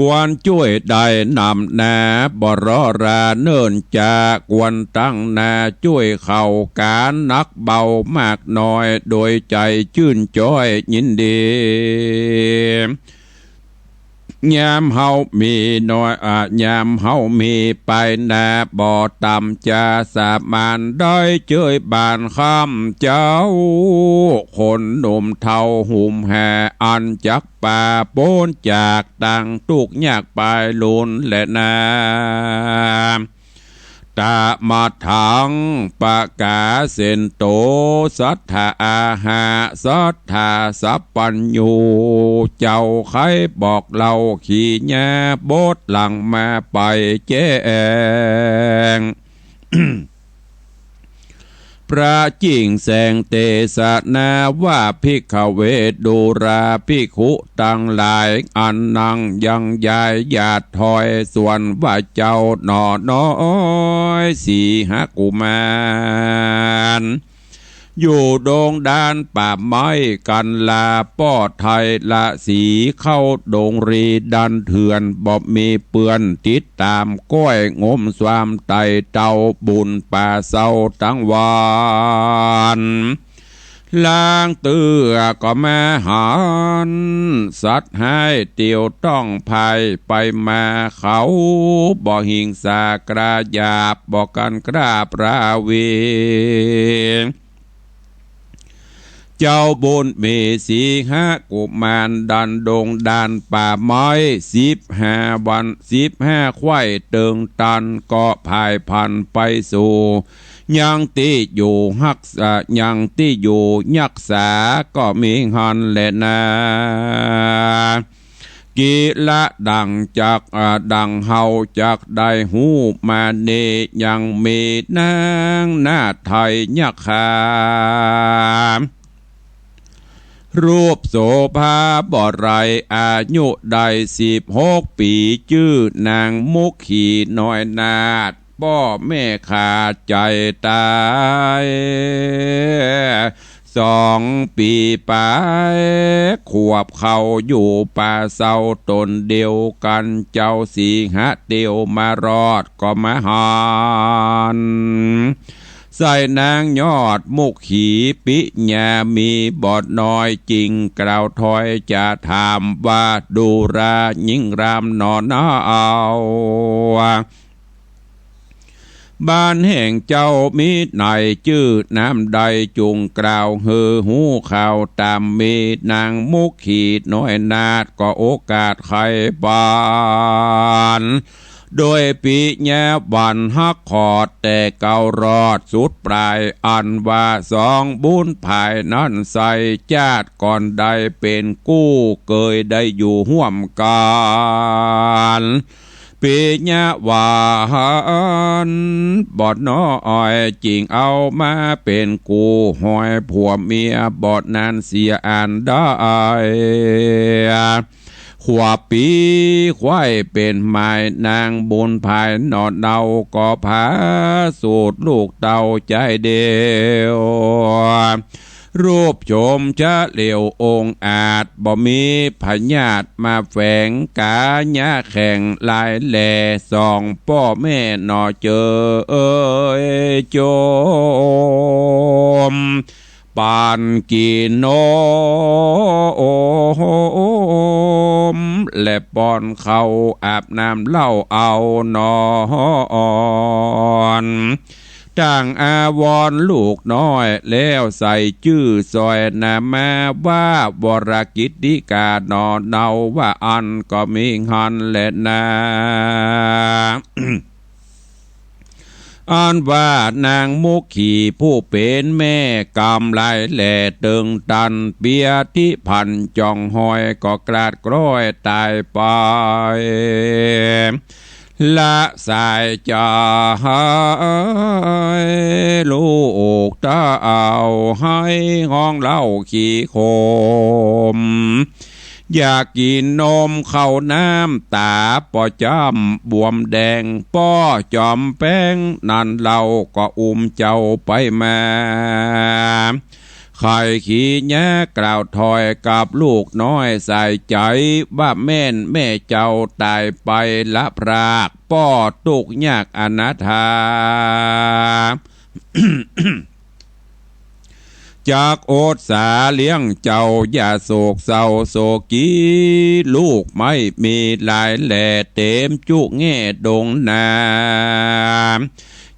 ควรจ้วยได้นำนา บ่รอราเนิ่นจ๊า ควรตั้งหน้าจ้วยเขา ก๋านหนักเบามากน้อย โดยใจ๋จื้นจ้อยยินดี ยามเฮามีน้อย อ่า ยามเฮามีปายหน้า บ่ต่ำจาสมาน ได้เจยบานคำเจ้า คนหนุ่มเฒ่าหุมหา อันจักปาป๊นจากตังตุ๊กข์ยากปายลุนแลนา ตะมาทัง ปะกาเสนโต สัตถาอาหา สัตถาสัพพัญญู เจ้าใค่บอกเล่าขีญา บทหลังมาไปแจ้ง พระจิ่งแสงเตสนาว่า ภิกขเว ดูราภิกขุตังหลาย อันนังยังยายหยาดถอย ส่วนว่าเจ้าหน่อน้อย สีหกุมาร อยู่ดงดานป่าไม้กันลา ป้อไทยละสีเข้าดงรี ดันเถื่อนบ่มีเปื้อน ติดต๋ามก้อยงมสวาม ไต่เต้าบุญป่าเซาตังวัน ลางเตื้อก็มาหัน สัตว์ฮ้ายเตียวต้องภัยไปมา เขาบ่หิงสากราหยาบ บ่กันกราบราวี เจ้าบุญมีสีหกุมาร ดันดงดานป่าไม้ สิบห้าวันสิบห้าไขว้เติงตัน ก็ผายผันไปสู่ ยังตี้อยู่ฮักษา ยังตี้อยู่ยักษา ก็มีหันแลนา กิละดังจัก อ่า ดังเฮาจักได้ฮู้มานี้ ยังมีนางนาฏไทยยักขา รูปโสภาบ่ไร อายุได้สิบหกปี๋ จื้อนางมุขีน้อยนาฏ ป้อแม่ขาดใจ๋ต๋าย สองปี๋ป๋ายขวบ เข้าอยู่ป่าเซาต๋นเดียวกั๋น เจ้าสีหะเตียวมารอดก็มาหัน ใส่นางยอดมุขีปิญญา มีบ่น้อย จิ่งกล่าวถอยจะถามว่า ดูราญิงรามหน่อนาเอา บ้านแห่งเจ้ามีไหน จื้อนามใด จุ่งกล่าวหื้อฮู้ข่าวต๋าม มีนางมุขีน้อยนาฏ ก็โอกาสไขปาน โดยปิญญาวันฮักขอด แต่เก่ารอดสุดปลาย อันว่าสองบุญผายนั้นไส้ จาติก่อนได้เป๋นกู้ เกยได้อยู่ฮ่วมกั๋น ปิญญาวัน บ่น้อย จิ่งเอามาเป๋นกู้ ห้อยผัวเมียบ่นานเสียอันได้ ขวบปี๋ไขว้เป๋นหมาย นางบุญผายหน่อเนา ก็ผาสูดลูกเต้าใจ๋เดียว รูปโฉมเฉลียวองอาจ บ่มีพยาธิมาแฝง ก๋ายาแข็งลายแล สองป้อแม่หน่อเจอเอ่ยโจม ปานกิ๋นนม และป้อนข้าวอาบน้ำเล้าเอานอน ตั้งอาวรณ์ลูกน้อย แล้วใส่จื้อสอยนามาว่า วรกิตติกาหน่อเนา ว่าอั้นก็มีหันแลนา อันว่านางมุขีผู้เป๋นแม่กำไลแลเติงตัน เปียติพันธ์จ่องหอยก็กลาดกล้อยต๋ายไป ละสายจาหายลูกเต้า ไห้ฮ้องเล่าขี้ขม อยากกิ๋นนมข้าวน้ำ ต๋าป้อจ้ำบวมแดง ป้อจอมแป้งนั้นเล่า ก็อุ้มเจ้าไปมา ใค่ขี้เยียะกล่าวถ้อยกับลูกน้อยใส่ใจ๋ ว่าแม่นแม่เจ้าต๋ายไปละพราก ป้อตุ๊กข์ยากอนาถา จักอดสาเลี้ยงเจ้า อย่าโศกเศร้าโศกี ลูกไม่มีหลายแล เต๋มจุแง่ดงนา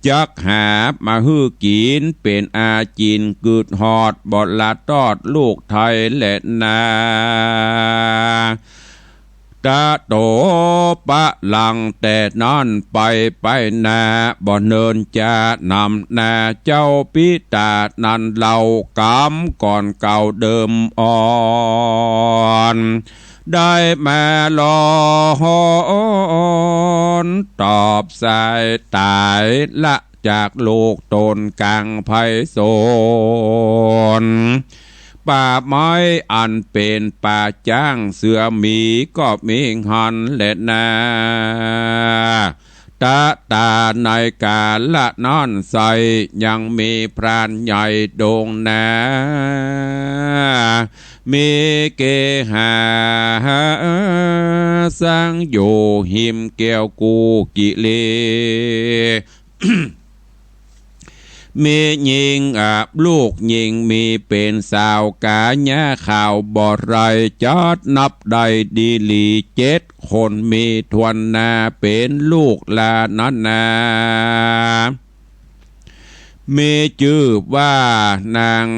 จักหามาหื้อกิ๋น เป๋นอาจิณกึดฮอด บ่ละตอดลูกไทยแลนา ตะโตปะหลังแต่นั้นไป ไปนา บ่เนินจะนำนา เจ้าปิตานั้นเล่ากำก่อนเก่าเดิมอ่อน ได้มาลอหอน ตอบสายต๋ายละจากลูกต๋นก๋างไพศาล ป่าไม้อันเป๋นป่าจ๊างเสือหมีก็มีหั้นแลนา ตะต๋าในก๋าละนั้นไส้ ยังมีพรานใหญ่ดงนา มีเกหาสังอยู่หิมแก้วกู้กิเล มีญิงอะ ลูกญิงมีเป๋นสาวก๋าเยียะข่าวบ่ไร จัดนับได้ดีหลีเจ็ดคน มีถ้วนนาเป๋นลูกหลานนั้นนา มีจื้อว่านาง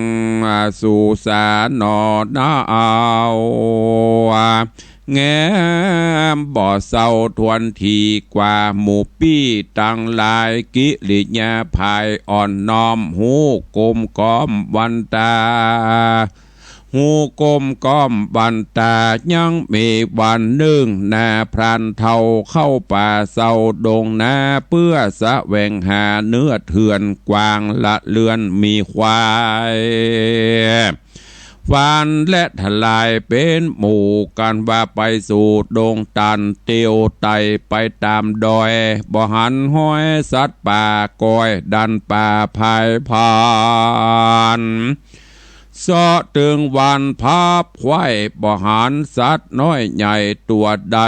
สุสาหนอนาเอา แงมบ่เศร้าถ้วนทีกว่าหมู่ปี้ตังหลาย กิริยาผายอ่อนน้อม ฮู้กลมกล่อมวันตา ฮู้กลมกล่อมวันตา ยังมีวันนึ่ง นาพรานเฒ่าเข้าป่าเศร้าดงนา เปื้อแสวงหาเนื้อเถื่อน กวางละเลือนหมีควาย ฟันและทลายเป๋นหมู่กั๋นว่าไปสู่ดงตัน เตียวไต่ไปต๋ามดอย บ่หันฮอยสัตว์ป่าก้อยดันป่าผายผ่าน เซาะตึงวันพับไขว้ บ่หันสัตว์น้อยใหญ่ตั๋วใด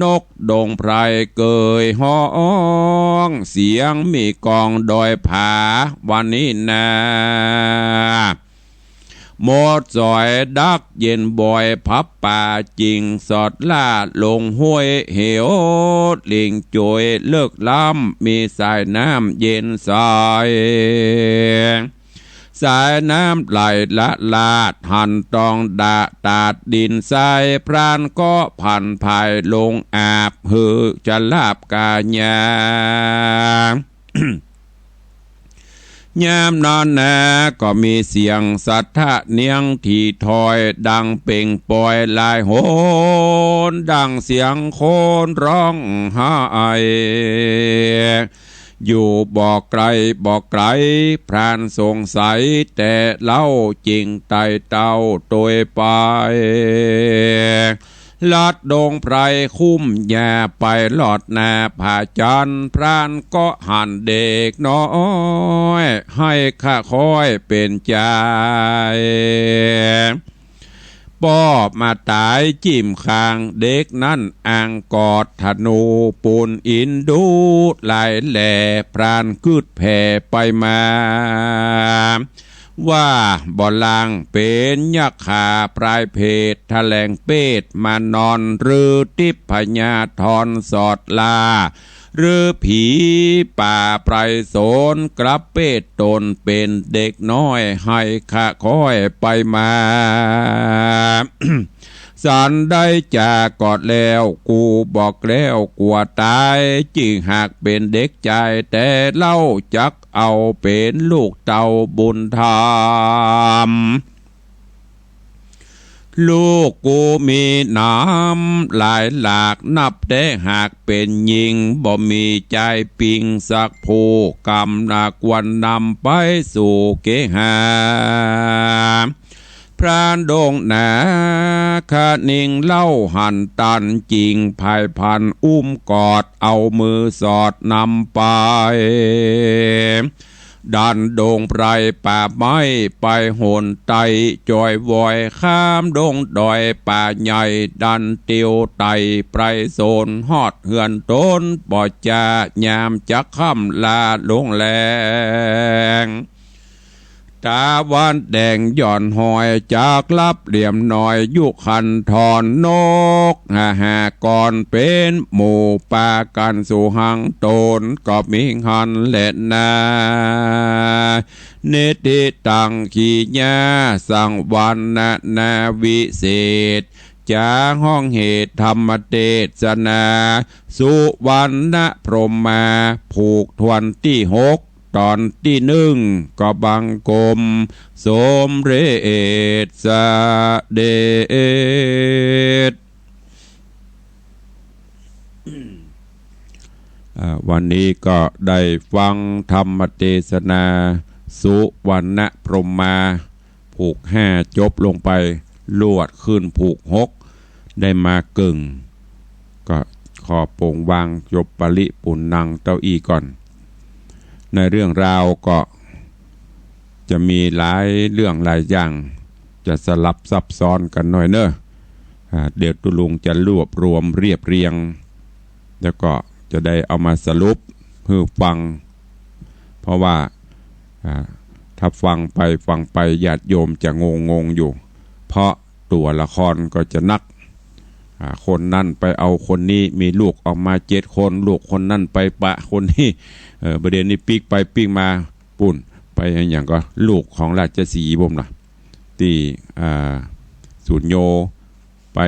นกดงไพรเกยฮ้อง เสียงหมีกองดอยผา วันนี้นา หมดสอยดักเย็นบ่อย พับป่าจิ่งสอดล่า ลงห้วยเหวหลิงโจยเลิกล้ำ มีสายน้ำเย็นใส สายน้ำไหลละลาด หันตองดะตาดดินทราย พรานก็ผันผายลงอาบ หื้อจะลาบก๋ายา ยามนั้นนา ก็มีเสียงสัตว์ทะเนียงถี่ถ้อย ดังเป่งปอยหลายหน ดังเสียงคนฮ้องไห้ อยู่บ่ไกลบ่ไกล พรานสงสัยแต่เล่า จึงไต่เต้าโตยไป ลัดดงไพรคุ้มหญ้าไป ลอดหน้าผาจันทร์ พรานก็หันเด็กน้อย ไห้คะค้อยเป๋นจาย ป้อมาต๋ายจิ้มข้าง เด็กนั้นอ้างกอดธนู ปูนอินดูหลายแหล่ พรานกึ๊ดแผ่ไปมา ว่าบ่ลางเป๋นยักขาปลายเพศ แถลงเปตมานอน หรือทิพยาธรสอดล่า หรือผีป่าไพรสน กลับเปตต๋นเป๋นเด็กน้อย ไห้คะค้อยไปมา สันได้จากอดแล้ว กูบ่แคล้วกั๋วต๋าย จึงหากเป๋นเด็กจายแต่เล่า จักเอาเป๋นลูกเต้าบุญธรรม ลูกกูมีหนำหลายหลาก นับแต่หากเป๋นญิง บ่มีจายปิงสักผู้ กำนักควรนำไปสู่เกหา พรานดงนาคะนิงเล่าหันตัน จึงผายพรรณอุ้มกอด เอามือสอดนำไป ดันดงไพรป่าไม้ไปหนใต้ จ้อยวอยข้ามดงดอยป่าใหญ่ ดันเตียวไต่ไปโซน ฮอดเฮือนตนบ่จา ยามจะค่ำลาลงแลง ตะวันแดงหย่อนหอย จากลับเหลี่ยมน้อย ยุคันธรนกหาหากร เป๋นหมู่ปากั๋นสู่หังตน ก็มีหั้นแลนา นิธิตัง กิริยาสังวรรณนาวิเศษ จะฮ้องเหตุธรรมเตสนา สุวรรณพรหมา ผูกถ้วนตี้หก ต๋อนตี้นึ่ง ก็บังคมสมเร็จเสด็จ อ่า วันนี้ก็ได้ฟังธรรมเตสนา สุวรรณพรหมา ผูกห้าจบลงไป ลวดขึ้นผูกหก ได้มาเกิ่ง ก็ขอปงวางจบปริปุณณังเต้าอี้ก่อน ในเรื่องราวก็จะมีหลายเรื่องหลายอย่าง จะสลับซับซ้อนกั๋นหน่อยเนอะ อ่า เดี๋ยวตุ๊ลุงจะรวบรวมเรียบเรียง แล้วก็จะได้เอามาสรุปหื้อฟัง เพราะว่า อ่า ถ้าฟังไปฟังไปญาติโยมจะงงๆ อยู่ เพราะตั๋วละครก็จะนัก อ่า คนนั้นไปเอาคนนี้ มีลูกออกมาเจ็ดคน ลูกคนนั้นไปปะคนนี้ เออ ประเด็นนี้ปิ๊กไปปิ๊กมา ปู๊น ไปอะหยังก็ลูกของราชสีห์บ่มน่ะ ตี้ อ่า สุญโญไป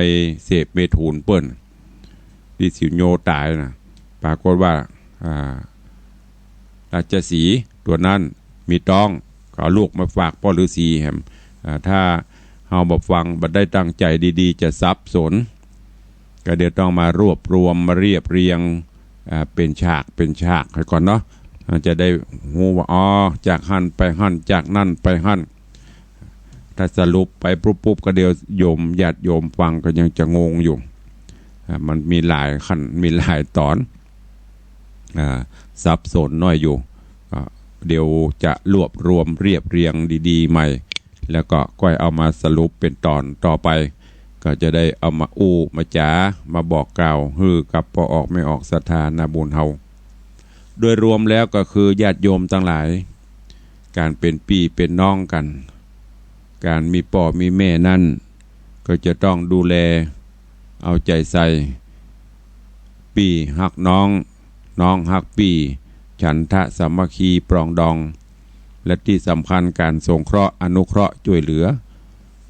เสพเมถุนเปิ้น ตี้สุญโญต๋ายน่ะ ปรากฏว่า อ่า ราชสีห์ตั๋วนั้นมีต๊อง ก็เอาลูกมาฝากป้อฤๅษีแหม อ่า ถ้าเฮาบ่ฟัง บ่ได้ตั้งใจ๋ดีๆ จะสับสน ก็เดี๋ยวต้องมารวบรวม มาเรียบเรียง อ่า เป๋นฉาก เป๋นฉากหื้อก่อนเนาะ อ่า จะได้ฮู้ว่า อ๋อ จากหั้นไปหั้น จากนั้นไปหั้น ถ้าสรุปไปปุ๊บๆ ก็เดี๋ยวโยม ญาติโยมฟังก็ยังจะงงอยู่ อ่า มันมีหลายขั้น มีหลายต๋อน อ่า สับสนหน่อยอยู่ ก็เดี๋ยวจะรวบรวมเรียบเรียงดีๆ ใหม่ แล้วก็ก้อยเอามาสรุปเป๋นต๋อนต่อไป ก็จะได้เอามาอู้มาจ๋า มาบอกกล่าวหื้อกับป้อออกแม่ออกศรัทธานาบุญเฮา โดยรวมแล้วก็คือญาติโยมตังหลาย ก๋านเป๋นปี้เป๋นน้องกั๋น ก๋านมีป้อมีแม่นั้น ก็จะต้องดูแล เอาใจ๋ใส่ ปี้ฮักน้อง น้องฮักปี้ ฉันทะสามัคคีปรองดอง และตี้สำคัญก๋านสงเคราะห์อนุเคราะห์จ้วยเหลือ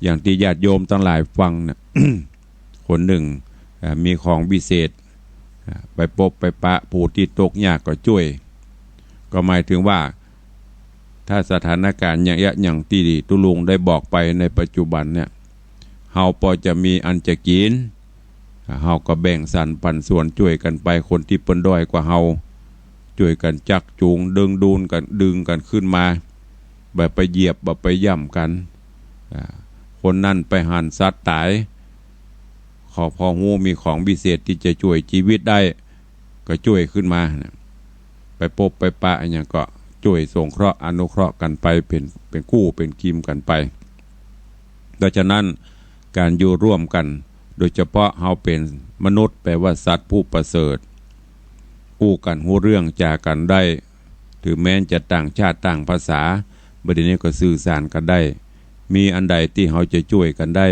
อย่างตี้ญาติโยมตังหลายฟังเนี่ย คนนึ่ง เอ่อ มีของวิเศษ อ่า ไปปบไปปะผู้ตี้ตกยากก็จ้วย ก็หมายเถิงว่า ถ้าสถานก๋ารณ์อย่างเอี้ย อย่างตี้ตุ๊ลุงได้บอกไปในปัจจุบันเนี่ย เฮาปอจะมีอันจะกิ๋น เฮาก็แบ่งสรรปันส่วนจ้วยกั๋นไป คนตี้เปิ้นด้อยกว่าเฮา จ้วยกั๋นจักจูงดึงดูนกั๋น ดึงกั๋นขึ้นมา บ่ไปเหยียบ บ่ไปย่ำกั๋น อ่า คนนั้นไปหันสัตว์ต๋าย ขอ พอฮู้มีของวิเศษตี้จะจ้วยจีวิตได้ ก็จ้วยขึ้นมานะ ไปปบไปปะอะหยังก็จ้วยสงเคราะห์อนุเคราะห์กั๋นไป เป๋น เป๋นกู้เป๋นกิมกั๋นไป เพราะฉะนั้นก๋านอยู่ร่วมกั๋น โดยเฉพาะเฮาเป๋นมนุษย์ แปลว่าสัตว์ผู้ประเสริฐ อู้กั๋นฮู้เรื่องจ๋ากั๋นได้ ถึงแม้จะต่างชาติต่างภาษา บ่าเดี่ยวนี้ก็สื่อสารกั๋นได้ มีอันใดตี้เฮาจะจ้วยกั๋นได้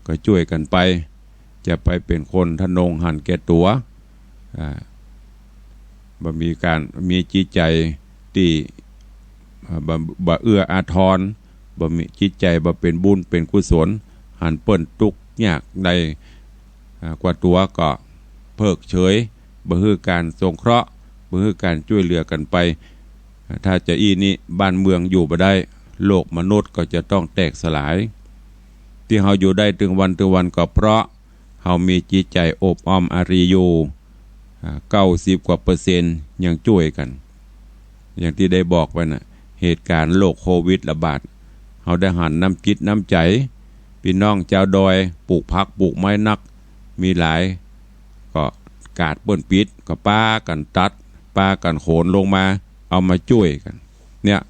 ก็จ้วยกั๋นไป จะไปเป๋นคนทะนงหันแก่ตั๋ว อ่า บ่มีก๋าน มีจิตใจ๋ตี้ อ่า บ่ บ่เอื้ออาทร บ่มีจิตใจ๋บ่เป๋นบุญเป๋นกุศล หันเปิ้นตุ๊กยากได้ อ่า กว่าตั๋วก็เพิกเฉย บ่หื้อก๋านสงเคราะห์ บ่หื้อก๋านจ้วยเหลือกั๋นไป อ่า ถ้าจะอี้นี้บ้านเมืองอยู่บ่ได้ โลกมนุษย์ก็จะต้องแตกสลาย ตี้เฮาอยู่ได้ตึงวันตึงวันก็เพราะ เฮามีจิตใจ๋อบอ้อมอารีอยู่ อ่า เก้าสิบกว่าเปอร์เซ็นต์ยังจ้วยกั๋น อย่างตี้ได้บอกไปน่ะ เหตุก๋ารณ์โรคโควิดระบาด เฮาได้หันน้ำจิตน้ำใจ๋ ปี้น้องจาวดอย ปลูกผักปลูกไม้นัก มีหลาย ก็กาดเปิ้นปิด ก็ปากั๋นตัด ปากั๋นโขนลงมา เอามาจ้วยกั๋น เนี่ย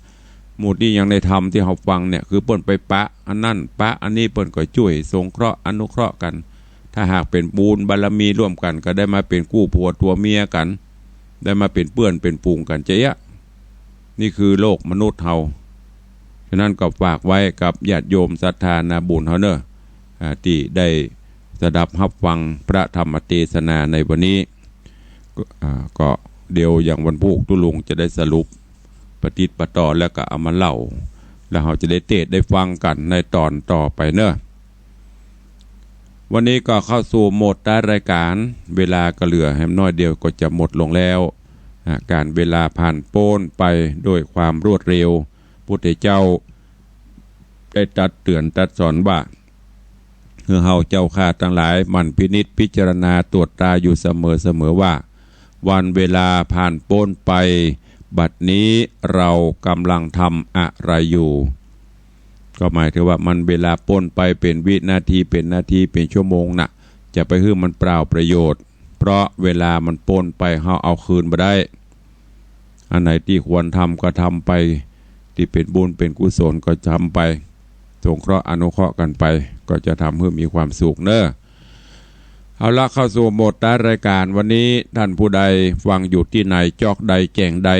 หมู่ตี้ยังได้ทำตี้เฮาฟังเนี่ย คือเปิ้นไปปะอันนั้นปะอันนี้ เปิ้นก็จ้วยสงเคราะห์อนุเคราะห์กั๋น ถ้าหากเป๋นบุญบารมีร่วมกั๋น ก็ได้มาเป๋นกู้ผัวตั๋วเมียกั๋น ได้มาเป๋นเปื้อนเป๋นฝูงกั๋น จะเอี้ยะ นี่คือโลกมนุษย์เฮา ฉะนั้นก็ฝากไว้กับญาติโยมศรัทธานาบุญเฮาเน่อ อ่า ตี้ได้สดับฮับฟังพระธรรมเตสนาในวันนี้ ก็ อ่า ก็เดี๋ยวอย่างวันพูกตุ๊ลุงจะได้สรุป ปะติดปะต่อแล้วก็เอามาเล่า แล้วเฮาจะได้เตสน์ได้ฟังกั๋นในต๋อนต่อไปเน่อ วันนี้ก็เข้าสู่โหมดท้ายรายก๋าน เวลาก็เหลือแหมน้อยเดียวก็จะหมดลงแล้ว อ่า ก๋านเวลาผ่านป๊นไปโดยความรวดเร็ว พุทธเจ้าได้ตรัสเตื๋อนตรัสสอนว่า คือเฮาเจ้าข้าตังหลายหมั่นพินิจพิจารณาตรวจตราอยู่เสมอๆ ว่า วันเวลาผ่านป๊นไป บัดนี้เรากำลังทำอะไรอยู่ ก็หมายถึงว่ามันเวลาป๊นไปเป๋นวินาที เป๋นนาที เป๋นชั่วโมงน่ะ จะไปหื้อมันเปล่าประโยชน์ เพราะเวลามันป๊นไป เฮาเอาคืนบ่ได้ อันไหนตี้ควรทำก็ทำไป ตี้เป๋นบุญเป๋นกุศลก็ทำไป สงเคราะห์อนุเคราะห์กั๋นไป ก็จะทำหื้อมีความสุขเน่อ เอาละ เข้าสู่โหมดท้ายรายก๋าน วันนี้ต้านผู้ใดฟังอยู่ตี้ไหน จ๊อกใดแจ่งใด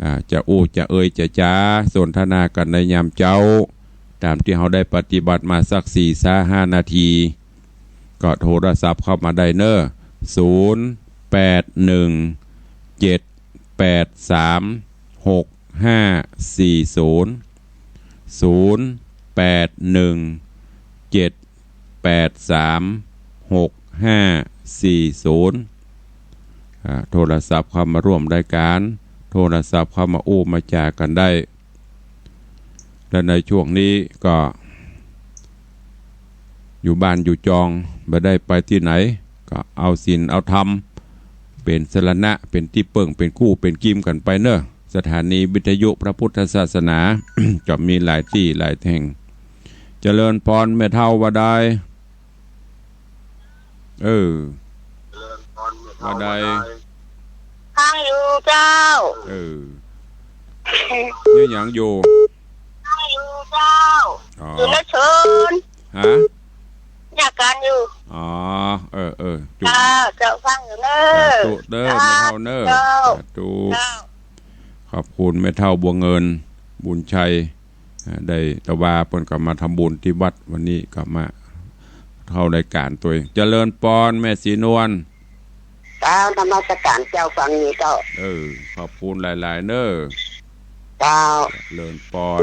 อ่า จะอู้จะเอยจะจ๋าสนทนากั๋นในยามเจ๊า ต๋ามตี้เฮาได้ปฏิบัติมาสักสี่ซะห้านาที ก็โทรศัพท์เข้ามาได้เน่อ ศูนย์ แปด หนึ่ง เจ็ด แปด สาม หก ห้า สี่ ศูนย์ ศูนย์ แปด หนึ่ง เจ็ด แปด สาม หก ห้า สี่ ศูนย์ อ่า โทรศัพท์เข้ามาร่วมรายก๋าน โทรศัพท์เข้ามาอู้มาจ๋ากั๋นได้ และในช่วงนี้ก็อยู่บ้านอยู่จอง บ่ได้ไปตี้ไหน ก็เอาศีลเอาธรรมเป๋นสรณะ เป๋นตี้เปิ้ง เป๋นกู้เป๋นกิมกั๋นไปเน่อ สถานีวิทยุพระพุทธศาสนา ก็มีหลายตี้หลายแห่ง เจริญปอน แม่เฒ่าว่าใด เออ ว่าใด ฟังอยู่เจ้า เออ เยียะหยังอยู่ ฟังอยู่เจ้า อ๋อ อยู่ในสวน ฮะ เยียะก๋านอยู่ อ๋อ เออ เออ จุ เจ้า เจ้าฟังอยู่เน่อ สาธุเน่อ แม่เฒ่าเน่อ เจ้า สาธุ เจ้า ขอบคุณแม่เฒ่าบัวเงิน บุญชัย อ่า ได้ตะวาเปิ้นก็มาทำบุญตี้วัด วันนี้ก็มาเข้ารายก๋านตวย เจริญปอน แม่ศรีนวล เจ้า นมัสก๋านเจ้า ฟังอยู่เจ้า เออ ขอบคุณหลายๆ เน่อ เจ้า เจริญปอน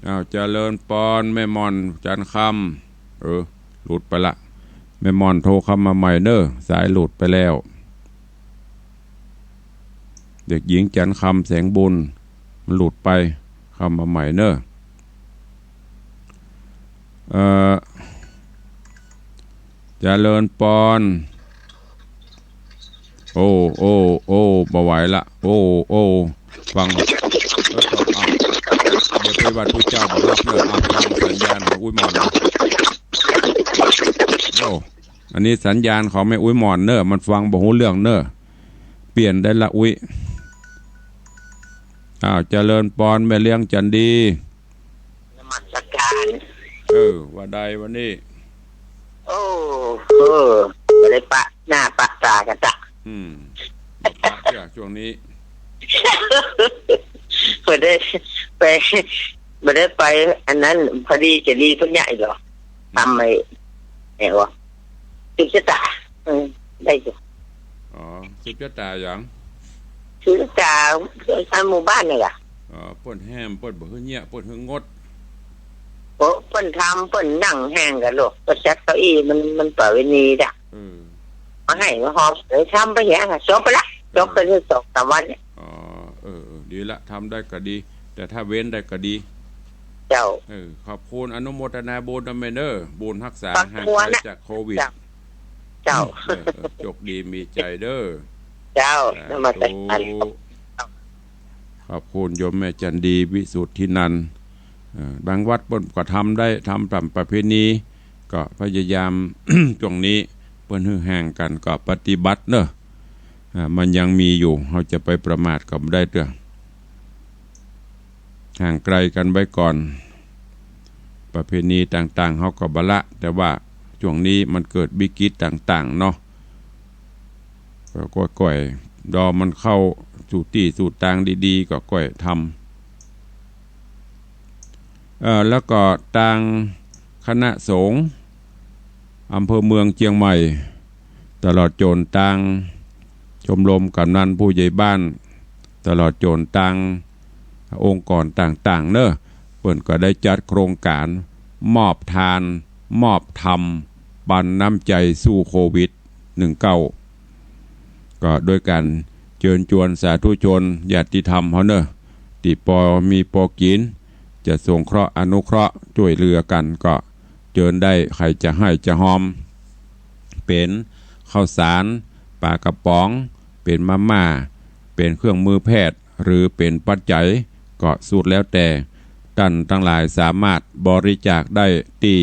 อ้าว เจริญปอน แม่หม่อน จันทร์คำ เออ หลุดไปละ แม่หม่อนโทรเข้ามาใหม่เน่อ สายหลุดไปแล้ว เด็กหญิงจันทร์คำ แสงบุญ มันหลุดไป เข้ามาใหม่เน่อ เอ่อ เจริญปอน โอ้ โอ้ โอ้ บ่ไหวละ โอ้ โอ้ ฟัง เออ อ้าว เดี๋ยวไปวัดผู้เจ้าบ่ฮับเน่อ อ้าว ฟังสัญญาณของอุ้ยหม่อนนะ โอ้ อันนี้สัญญาณของแม่อุ้ยหม่อนเน่อ มันฟังบ่ฮู้เรื่องเน่อ เปลี่ยนได้ละอุ้ย อ้าว เจริญปอน แม่เลี้ยงจันดี นมัสก๋าน เออ ว่าใดวันนี้ โอ้ เออ บ่ได้ปะหน้าปะต๋ากั๋นตะ อืม ปะเตื้อช่วงนี้ บ่ได้ไป บ่ได้ไป อันนั้น พอดีจะดีเปิ้นเยียะอีกเหรอ ทำไม แหมวะ สืบจะต๋า เออ ได้อยู่ อ๋อ สืบจะต๋าหยัง สืบจะต๋า ทางหมู่บ้านนี่แหละ อ๋อ เปิ้นแห้ม เปิ้นบ่หื้อเยียะ เปิ้นหื้องด โอ้ เปิ้นทำ เปิ้นนั่งแห้งกั๋นโลด เปิ้นจัดเก้าอี้ มัน มันประเวณีดะ เออ มาให้มาหอม เออ ทำไปเหีย จบไปละ จบไปได้สองสามวันเนี่ย อ๋อ เออ เออ ดีละ ทำได้ก็ดี แต่ถ้าเว้นได้ก็ดี เจ้า เออ ขอบคุณ อนุโมทนาบุญนะแม่เน่อ บุญฮักษา ขอบคุณนะ ห่างไกลจากโควิด เจ้า เจ้า เออ เออ โชคดีมีชัยเน่อ เจ้า สาธุ นมัสก๋าน ขอบคุณโยมแม่จันดี วิสุทธินันท์ เอ่อ บางวัดเปิ้นก็ทำได้ ทำต๋ามประเพณี ก็พยายาม ช่วงนี้เปิ้นหื้อแห้งกั๋น ก็ปฏิบัติเน่อ อ่า มันยังมีอยู่ เฮาจะไปประมาทก็บ่ได้เตื้อ ห่างไกลกันไว้ก่อน ประเพณีต่างๆ เฮาก็บ่ละ แต่ว่าช่วงนี้มันเกิดวิกฤตต่างๆ เนาะ ก็ก้อยๆ ดอมันเข้าสู่ตี้สู่ตางดีๆ ก็ก้อยทำ เอ่อ แล้วก็ตางคณะสงฆ์อำเภอเมืองเจียงใหม่ ตลอดจ๋นตางชมรมกำนันผู้ใหญ่บ้าน ตลอดจ๋นตางองค์กรต่างๆ เนาะ เปิ้นก็ได้จัดโครงก๋านมอบทาน มอบธรรม ปันน้ำใจ๋สู้โควิดหนึ่งเก้า ก็โดยก๋านเจิญจวนสาธุชนญาติธรรมเฮาเนาะ ตี้ปอมีปอกิ๋น จะสงเคราะห์อนุเคราะห์จ้วยเหลือกั๋นก็เจิญได้ ใผจะให้จะฮอม เป๋นข้าวสาร ป๋ากระป๋อง เป๋นมาม่า เป๋นเครื่องมือแพทย์ หรือเป๋นปัจจัย ก็สุดแล้วแต่ ต้านตังหลายสามารถบริจาคได้ตี้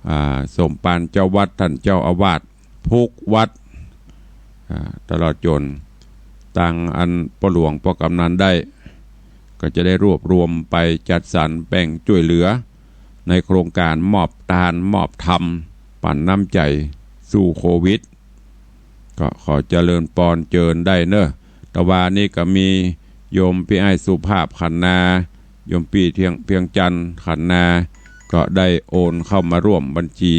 อ่า สมภารเจ้าวัด ต้านเจ้าอาวาส กู้วัด อ่า ตลอดจ๋นตางอันป้อหลวงป้อกำนันได้ ก็จะได้รวบรวมไปจัดสรรแบ่งจ้วยเหลือ ในโครงก๋านมอบทานมอบธรรม ปันน้ำใจ๋สู้โควิด ก็ขอเจริญปอนเจิญได้เนาะ ตะวานี้ก็มีโยมปี้อ้ายสุภาพขันนา โยมปี้เทียง เพียงจันทร์ขันนา ก็ได้โอนเข้ามาร่วมบัญชี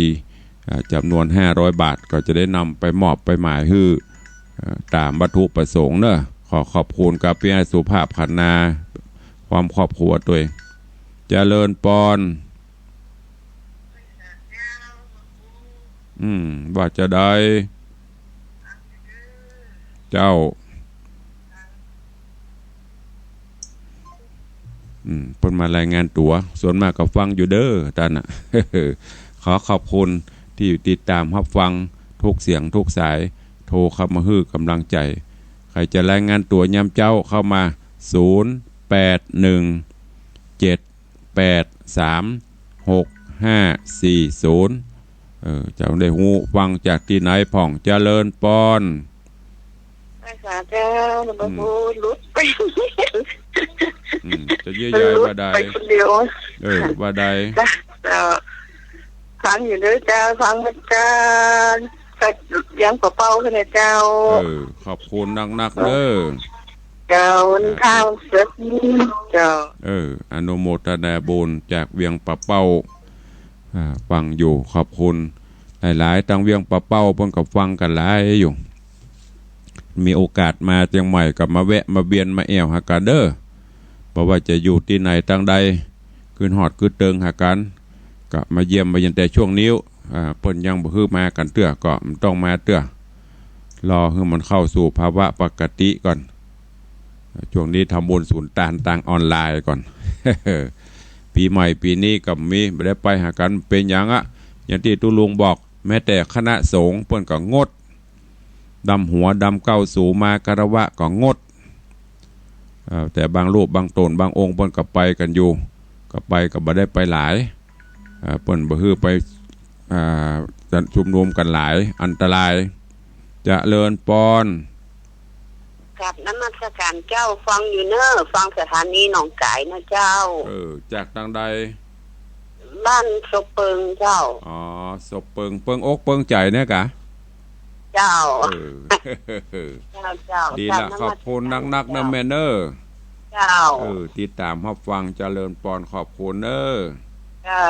อ่า จ๋ำนวนห้าร้อยบาท ก็จะได้นำไปมอบไปหมายหื้อ อ่า ต๋ามวัตถุประสงค์เนาะ ขอขอบคุณกับปี้อ้ายสุภาพขันนา พร้อมครอบครัวตวย เจริญปอน อืม ว่าจาใด เจ้า อืม เปิ้นมารายงานตั๋ว ส่วนมากก็ฟังอยู่เด้อ ต้านน่ะ ขอขอบคุณตี้ติดต๋ามฮับฟังกู้เสียงกู้สาย โทรเข้ามาหื้อก๋ำลังใจ๋ ใผจะรายงานตั๋วยามเจ๊าเข้ามา ศูนย์ แปด หนึ่ง เจ็ด แปด สาม หก ห้า สี่ ศูนย์ เออ เจ้าได้ฮู้ฟังจากตี้ไหนพ่อง เจริญปอน สาธุเจ้า หลวงปู่ อืม หลุดไป อืม จะเยียะยายว่าใด หลุดไปคนเดียว เออ ว่าใด จ้ะ เจ้า ฟังอยู่เด้อเจ้า ฟังมาจาก จากเวียงป่าเป้าค่ะเนี่ยเจ้า เออ ขอบคุณนักๆ เด้อ เจ้า วันนี้ อ่า ข้าวเสร็จ เจ้า เออ อนุโมทนาบุญจากเวียงป่าเป้า อ่า ฟังอยู่ ขอบคุณหลายๆ ตางเวียงป่าเป้าเปิ้นก็ฟังกั๋นหลายอยู่ มีโอกาสมาเจียงใหม่ก็มาแวะมาเวียนมาแอ่วหากั๋นเด้อ บ่ว่าจะอยู่ตี้ไหนตางใด ขึ้นฮอดขึ้นเติงหากั๋น ก็มาเยี่ยมมาเยียน แต่ช่วงนี้ อ่า เปิ้นยังบ่หื้อมากั๋นเตื้อ ก็บ่ต้องมาเตื้อ รอหื้อมันเข้าสู่ภาวะปกติก่อน ช่วงนี้ทำบุญสุนตานตางออนไลน์ก่อน ปี๋ใหม่ปี๋นี้ก็มี บ่ได้ไปหากั๋น เป๋นหยังอะ อย่างตี้ตุ๊ลุงบอก แม้แต่คณะสงฆ์เปิ้นก็งด ดำหัวดำเก๊าสูมาคารวะก็งด เอ่อ แต่บางรูปบางต๋นบางองค์เปิ้นก็ไปกั๋นอยู่ ก็ไปก็บ่ได้ไปหลาย เอ่อ เปิ้นบ่หื้อไป อ่า จะชุมนุมกั๋นหลาย อันตราย เจริญปอน กราบนมัสการเจ้า ฟังอยู่เน้อ ฟังสถานีหนองก๋ายนะเจ้า เออ จากตางใด บ้านศพเปิงเจ้า อ๋อ ศพเปิง เปิงอกเปิงใจ๋เนี่ยกา เจ้า เออ เจ้า เจ้า ดีละ กราบนมัสการ ขอบคุณนักๆ เน้อแม่เน้อ เจ้า เออ ติดต๋ามฮับฟัง เจริญปอน ขอบคุณเน้อ เจ้า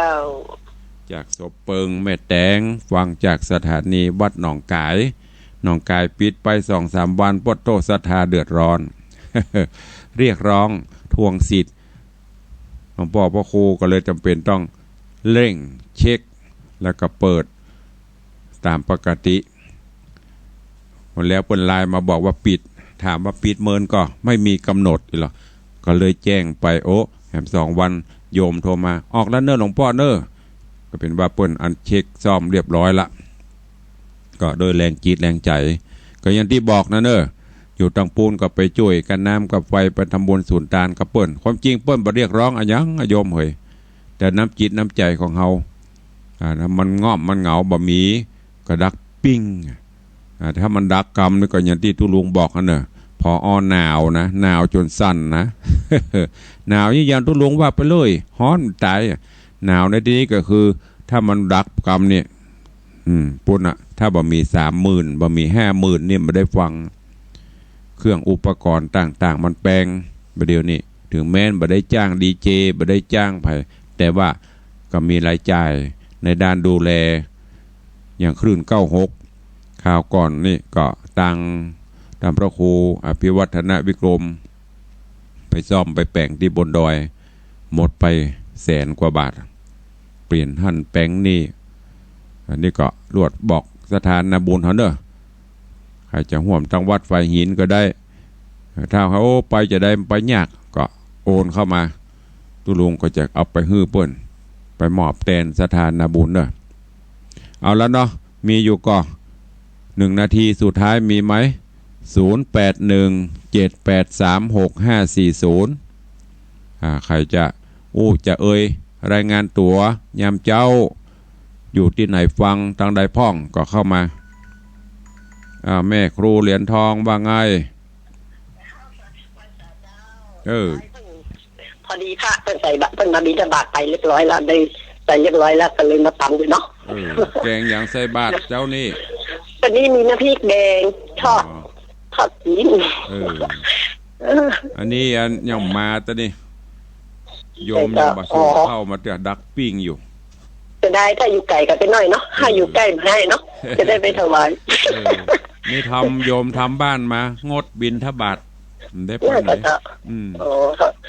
จากศพเปิงแม่แตง ฟังจากสถานีวัดหนองก๋าย หนองก๋ายปิดไปสองสามวัน ปะโต้ ศรัทธาเดือดร้อน เรียกร้องทวงสิทธิ์ หลวงป้อพระครูก็เลยจ๋ำเป๋นต้องเร่งเช็ค แล้วก็เปิดต๋ามปกติ แล้วเปิ้นไลน์มาบอกว่าปิด ถามว่าปิดเมินก่อ ไม่มีกำหนดอีกเหรอ ก็เลยแจ้งไป โอ้ แหมสองวัน โยมโทรมา ออกแล้วเน้อหลวงป้อเน้อ ก็เป๋นว่าเปิ้นอันเช็คซ่อมเรียบร้อยละ ก็โดยแรงจิตแรงใจ๋ ก็อย่างตี้บอกนะเน้อ อยู่ตางปู๊นก็ไปจ้วยกั๋น น้ำกับไฟ ไปทำบุญสุนตานกับเปิ้น ความจริงเปิ้นบ่เรียกร้องอะหยังอะโยมเหย แต่น้ำจิตน้ำใจ๋ของเฮา อ่า มันง่อมมันเหงา บ่มีกระดักปิ้ง อ่า อ่า ถ้ามันดักกำนี่ก็อย่างตี้ตุ๊ลุงบอกหั้นเน่อ ผอ หนาวนะ หนาวจ๋นสั่นนะ หนาวนี่อย่างตุ๊ลุงว่าไปเลย ฮ้อนต๋าย หนาวในตี้นี้ก็คือ ถ้ามันดักกำนี่ อืม ปู๊นน่ะ ถ้าบ่มีสามหมื่น บ่มีห้าหมื่นนี่บ่ได้ฟัง เครื่องอุปกรณ์ต่างๆ มันแปง บ่าเดี่ยวนี้ เถิงแม้นบ่ได้จ้างดีเจ บ่ได้จ้างใผ แต่ว่าก็มีรายจ่ายในด้านดูแล อย่างคลื่นเก้าหก คราวก่อนนี่ก็ตัง ตังพระครูอภิวัฒนวิกรม ไปซ่อมไปแป๋งตี้บนดอย หมดไปแสนกว่าบาท เปลี่ยนหั้นแป๋งนี่ อันนี้ก็ลวดบอกศรัทธานาบุญเฮาเน่อ ใผจะฮ่วมตังวัดฝายหินก็ได้ ถ้าเฮาไปจะได้ไปยากก็โอนเข้ามา ตุ๊ลุงก็จะเอาไปหื้อเปิ้น ไปมอบแตนศรัทธานาบุญเน่อ เอาละเนาะ มีอยู่ก่อ หนึ่งนาทีสุดท้ายมีไหม ศูนย์แปดหนึ่ง เจ็ดแปดสาม หกห้าสี่ศูนย์ อ่า ใผจะอู้จะเอย รายงานตั๋ว ยามเจ๊า อยู่ตี้ไหนฟังตังใดพ่องก็เข้ามา อ่า แม่ครูเหรียญทองว่าไง เออ พอดีพระเปิ้นใส่บาตร เปิ้นมาบิณฑบาตไปเรียบร้อยแล้ว ได้ใส่เรียบร้อยแล้ว ก็เลยมาต๋ำอยู่เนาะ เออ แกงหยังใส่บาตรเจ๊านี้ วันนี้มีน้ำพริกแดง ทอด อ๋อ ทอดกิน เออ เออ อันนี้อันยังมาตะนี้ โยมยังบ่า อ๋อ เข้ามาเตื้อ ดักปิ้งอยู่ จะได้ ถ้าอยู่ไก๋ก็ไปหน่อยเนาะ เออ ถ้าอยู่ใก้บ่ได้เนาะ จะได้ไปถวาย เออ นี่ทำ โยมทำบ้านมา งดบิณฑบาต ได้ไปไหน น่าจะ อืม อ๋อ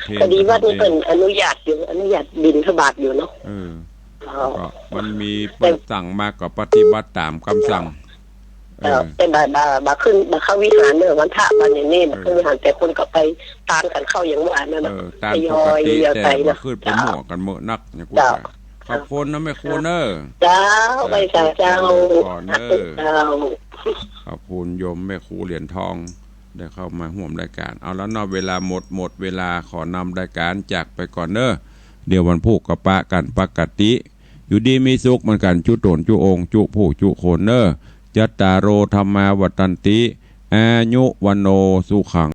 เทรน พอดีวัดนี้ เปิ้นอนุญาตอยู่ อนุญาตบิณฑบาตอยู่เนาะ เออ อ๋อ ก็มันมีเปิ้นสั่งมาก็ปฏิบัติต๋ามกำสั่ง เออ แต่บ่า บ่า บ่าขึ้น บ่าเข้าวิหารเน่อ วันพระวันอย่างนี้ เออ บ่าขึ้นวิหาร แต่คนก็ไปตานกั๋นเข้าอย่างว่านั่นน่ะ เออ ตานปกติ ทยอย ทยอยไป แต่บ่า เนาะ ขึ้นไป เจ้า มั่วกั๋นเมิดนักเนี่ย เจ้า ขอบคุณนะแม่ครูเน่อ เจ้า เออ ไหว้สาเจ้า เจริญพรเน่อ เจ้า ขอบคุณโยมแม่ครูเหรียญทอง ได้เข้ามาฮ่วมรายก๋าน เอาละเนาะ เวลาหมด หมดเวลา ขอนำรายก๋านจากไปก่อนเน่อ เดี๋ยววันพูกก็ปะกั๋นปกติ อยู่ดีมีสุขเหมือนกั๋น จุ๊ต๋นจุ๊องค์ จุ๊ผู้จุ๊คนเน่อ จัตตาโร ธัมมา วัฑฒันติ อายุ วัณโณ สุขัง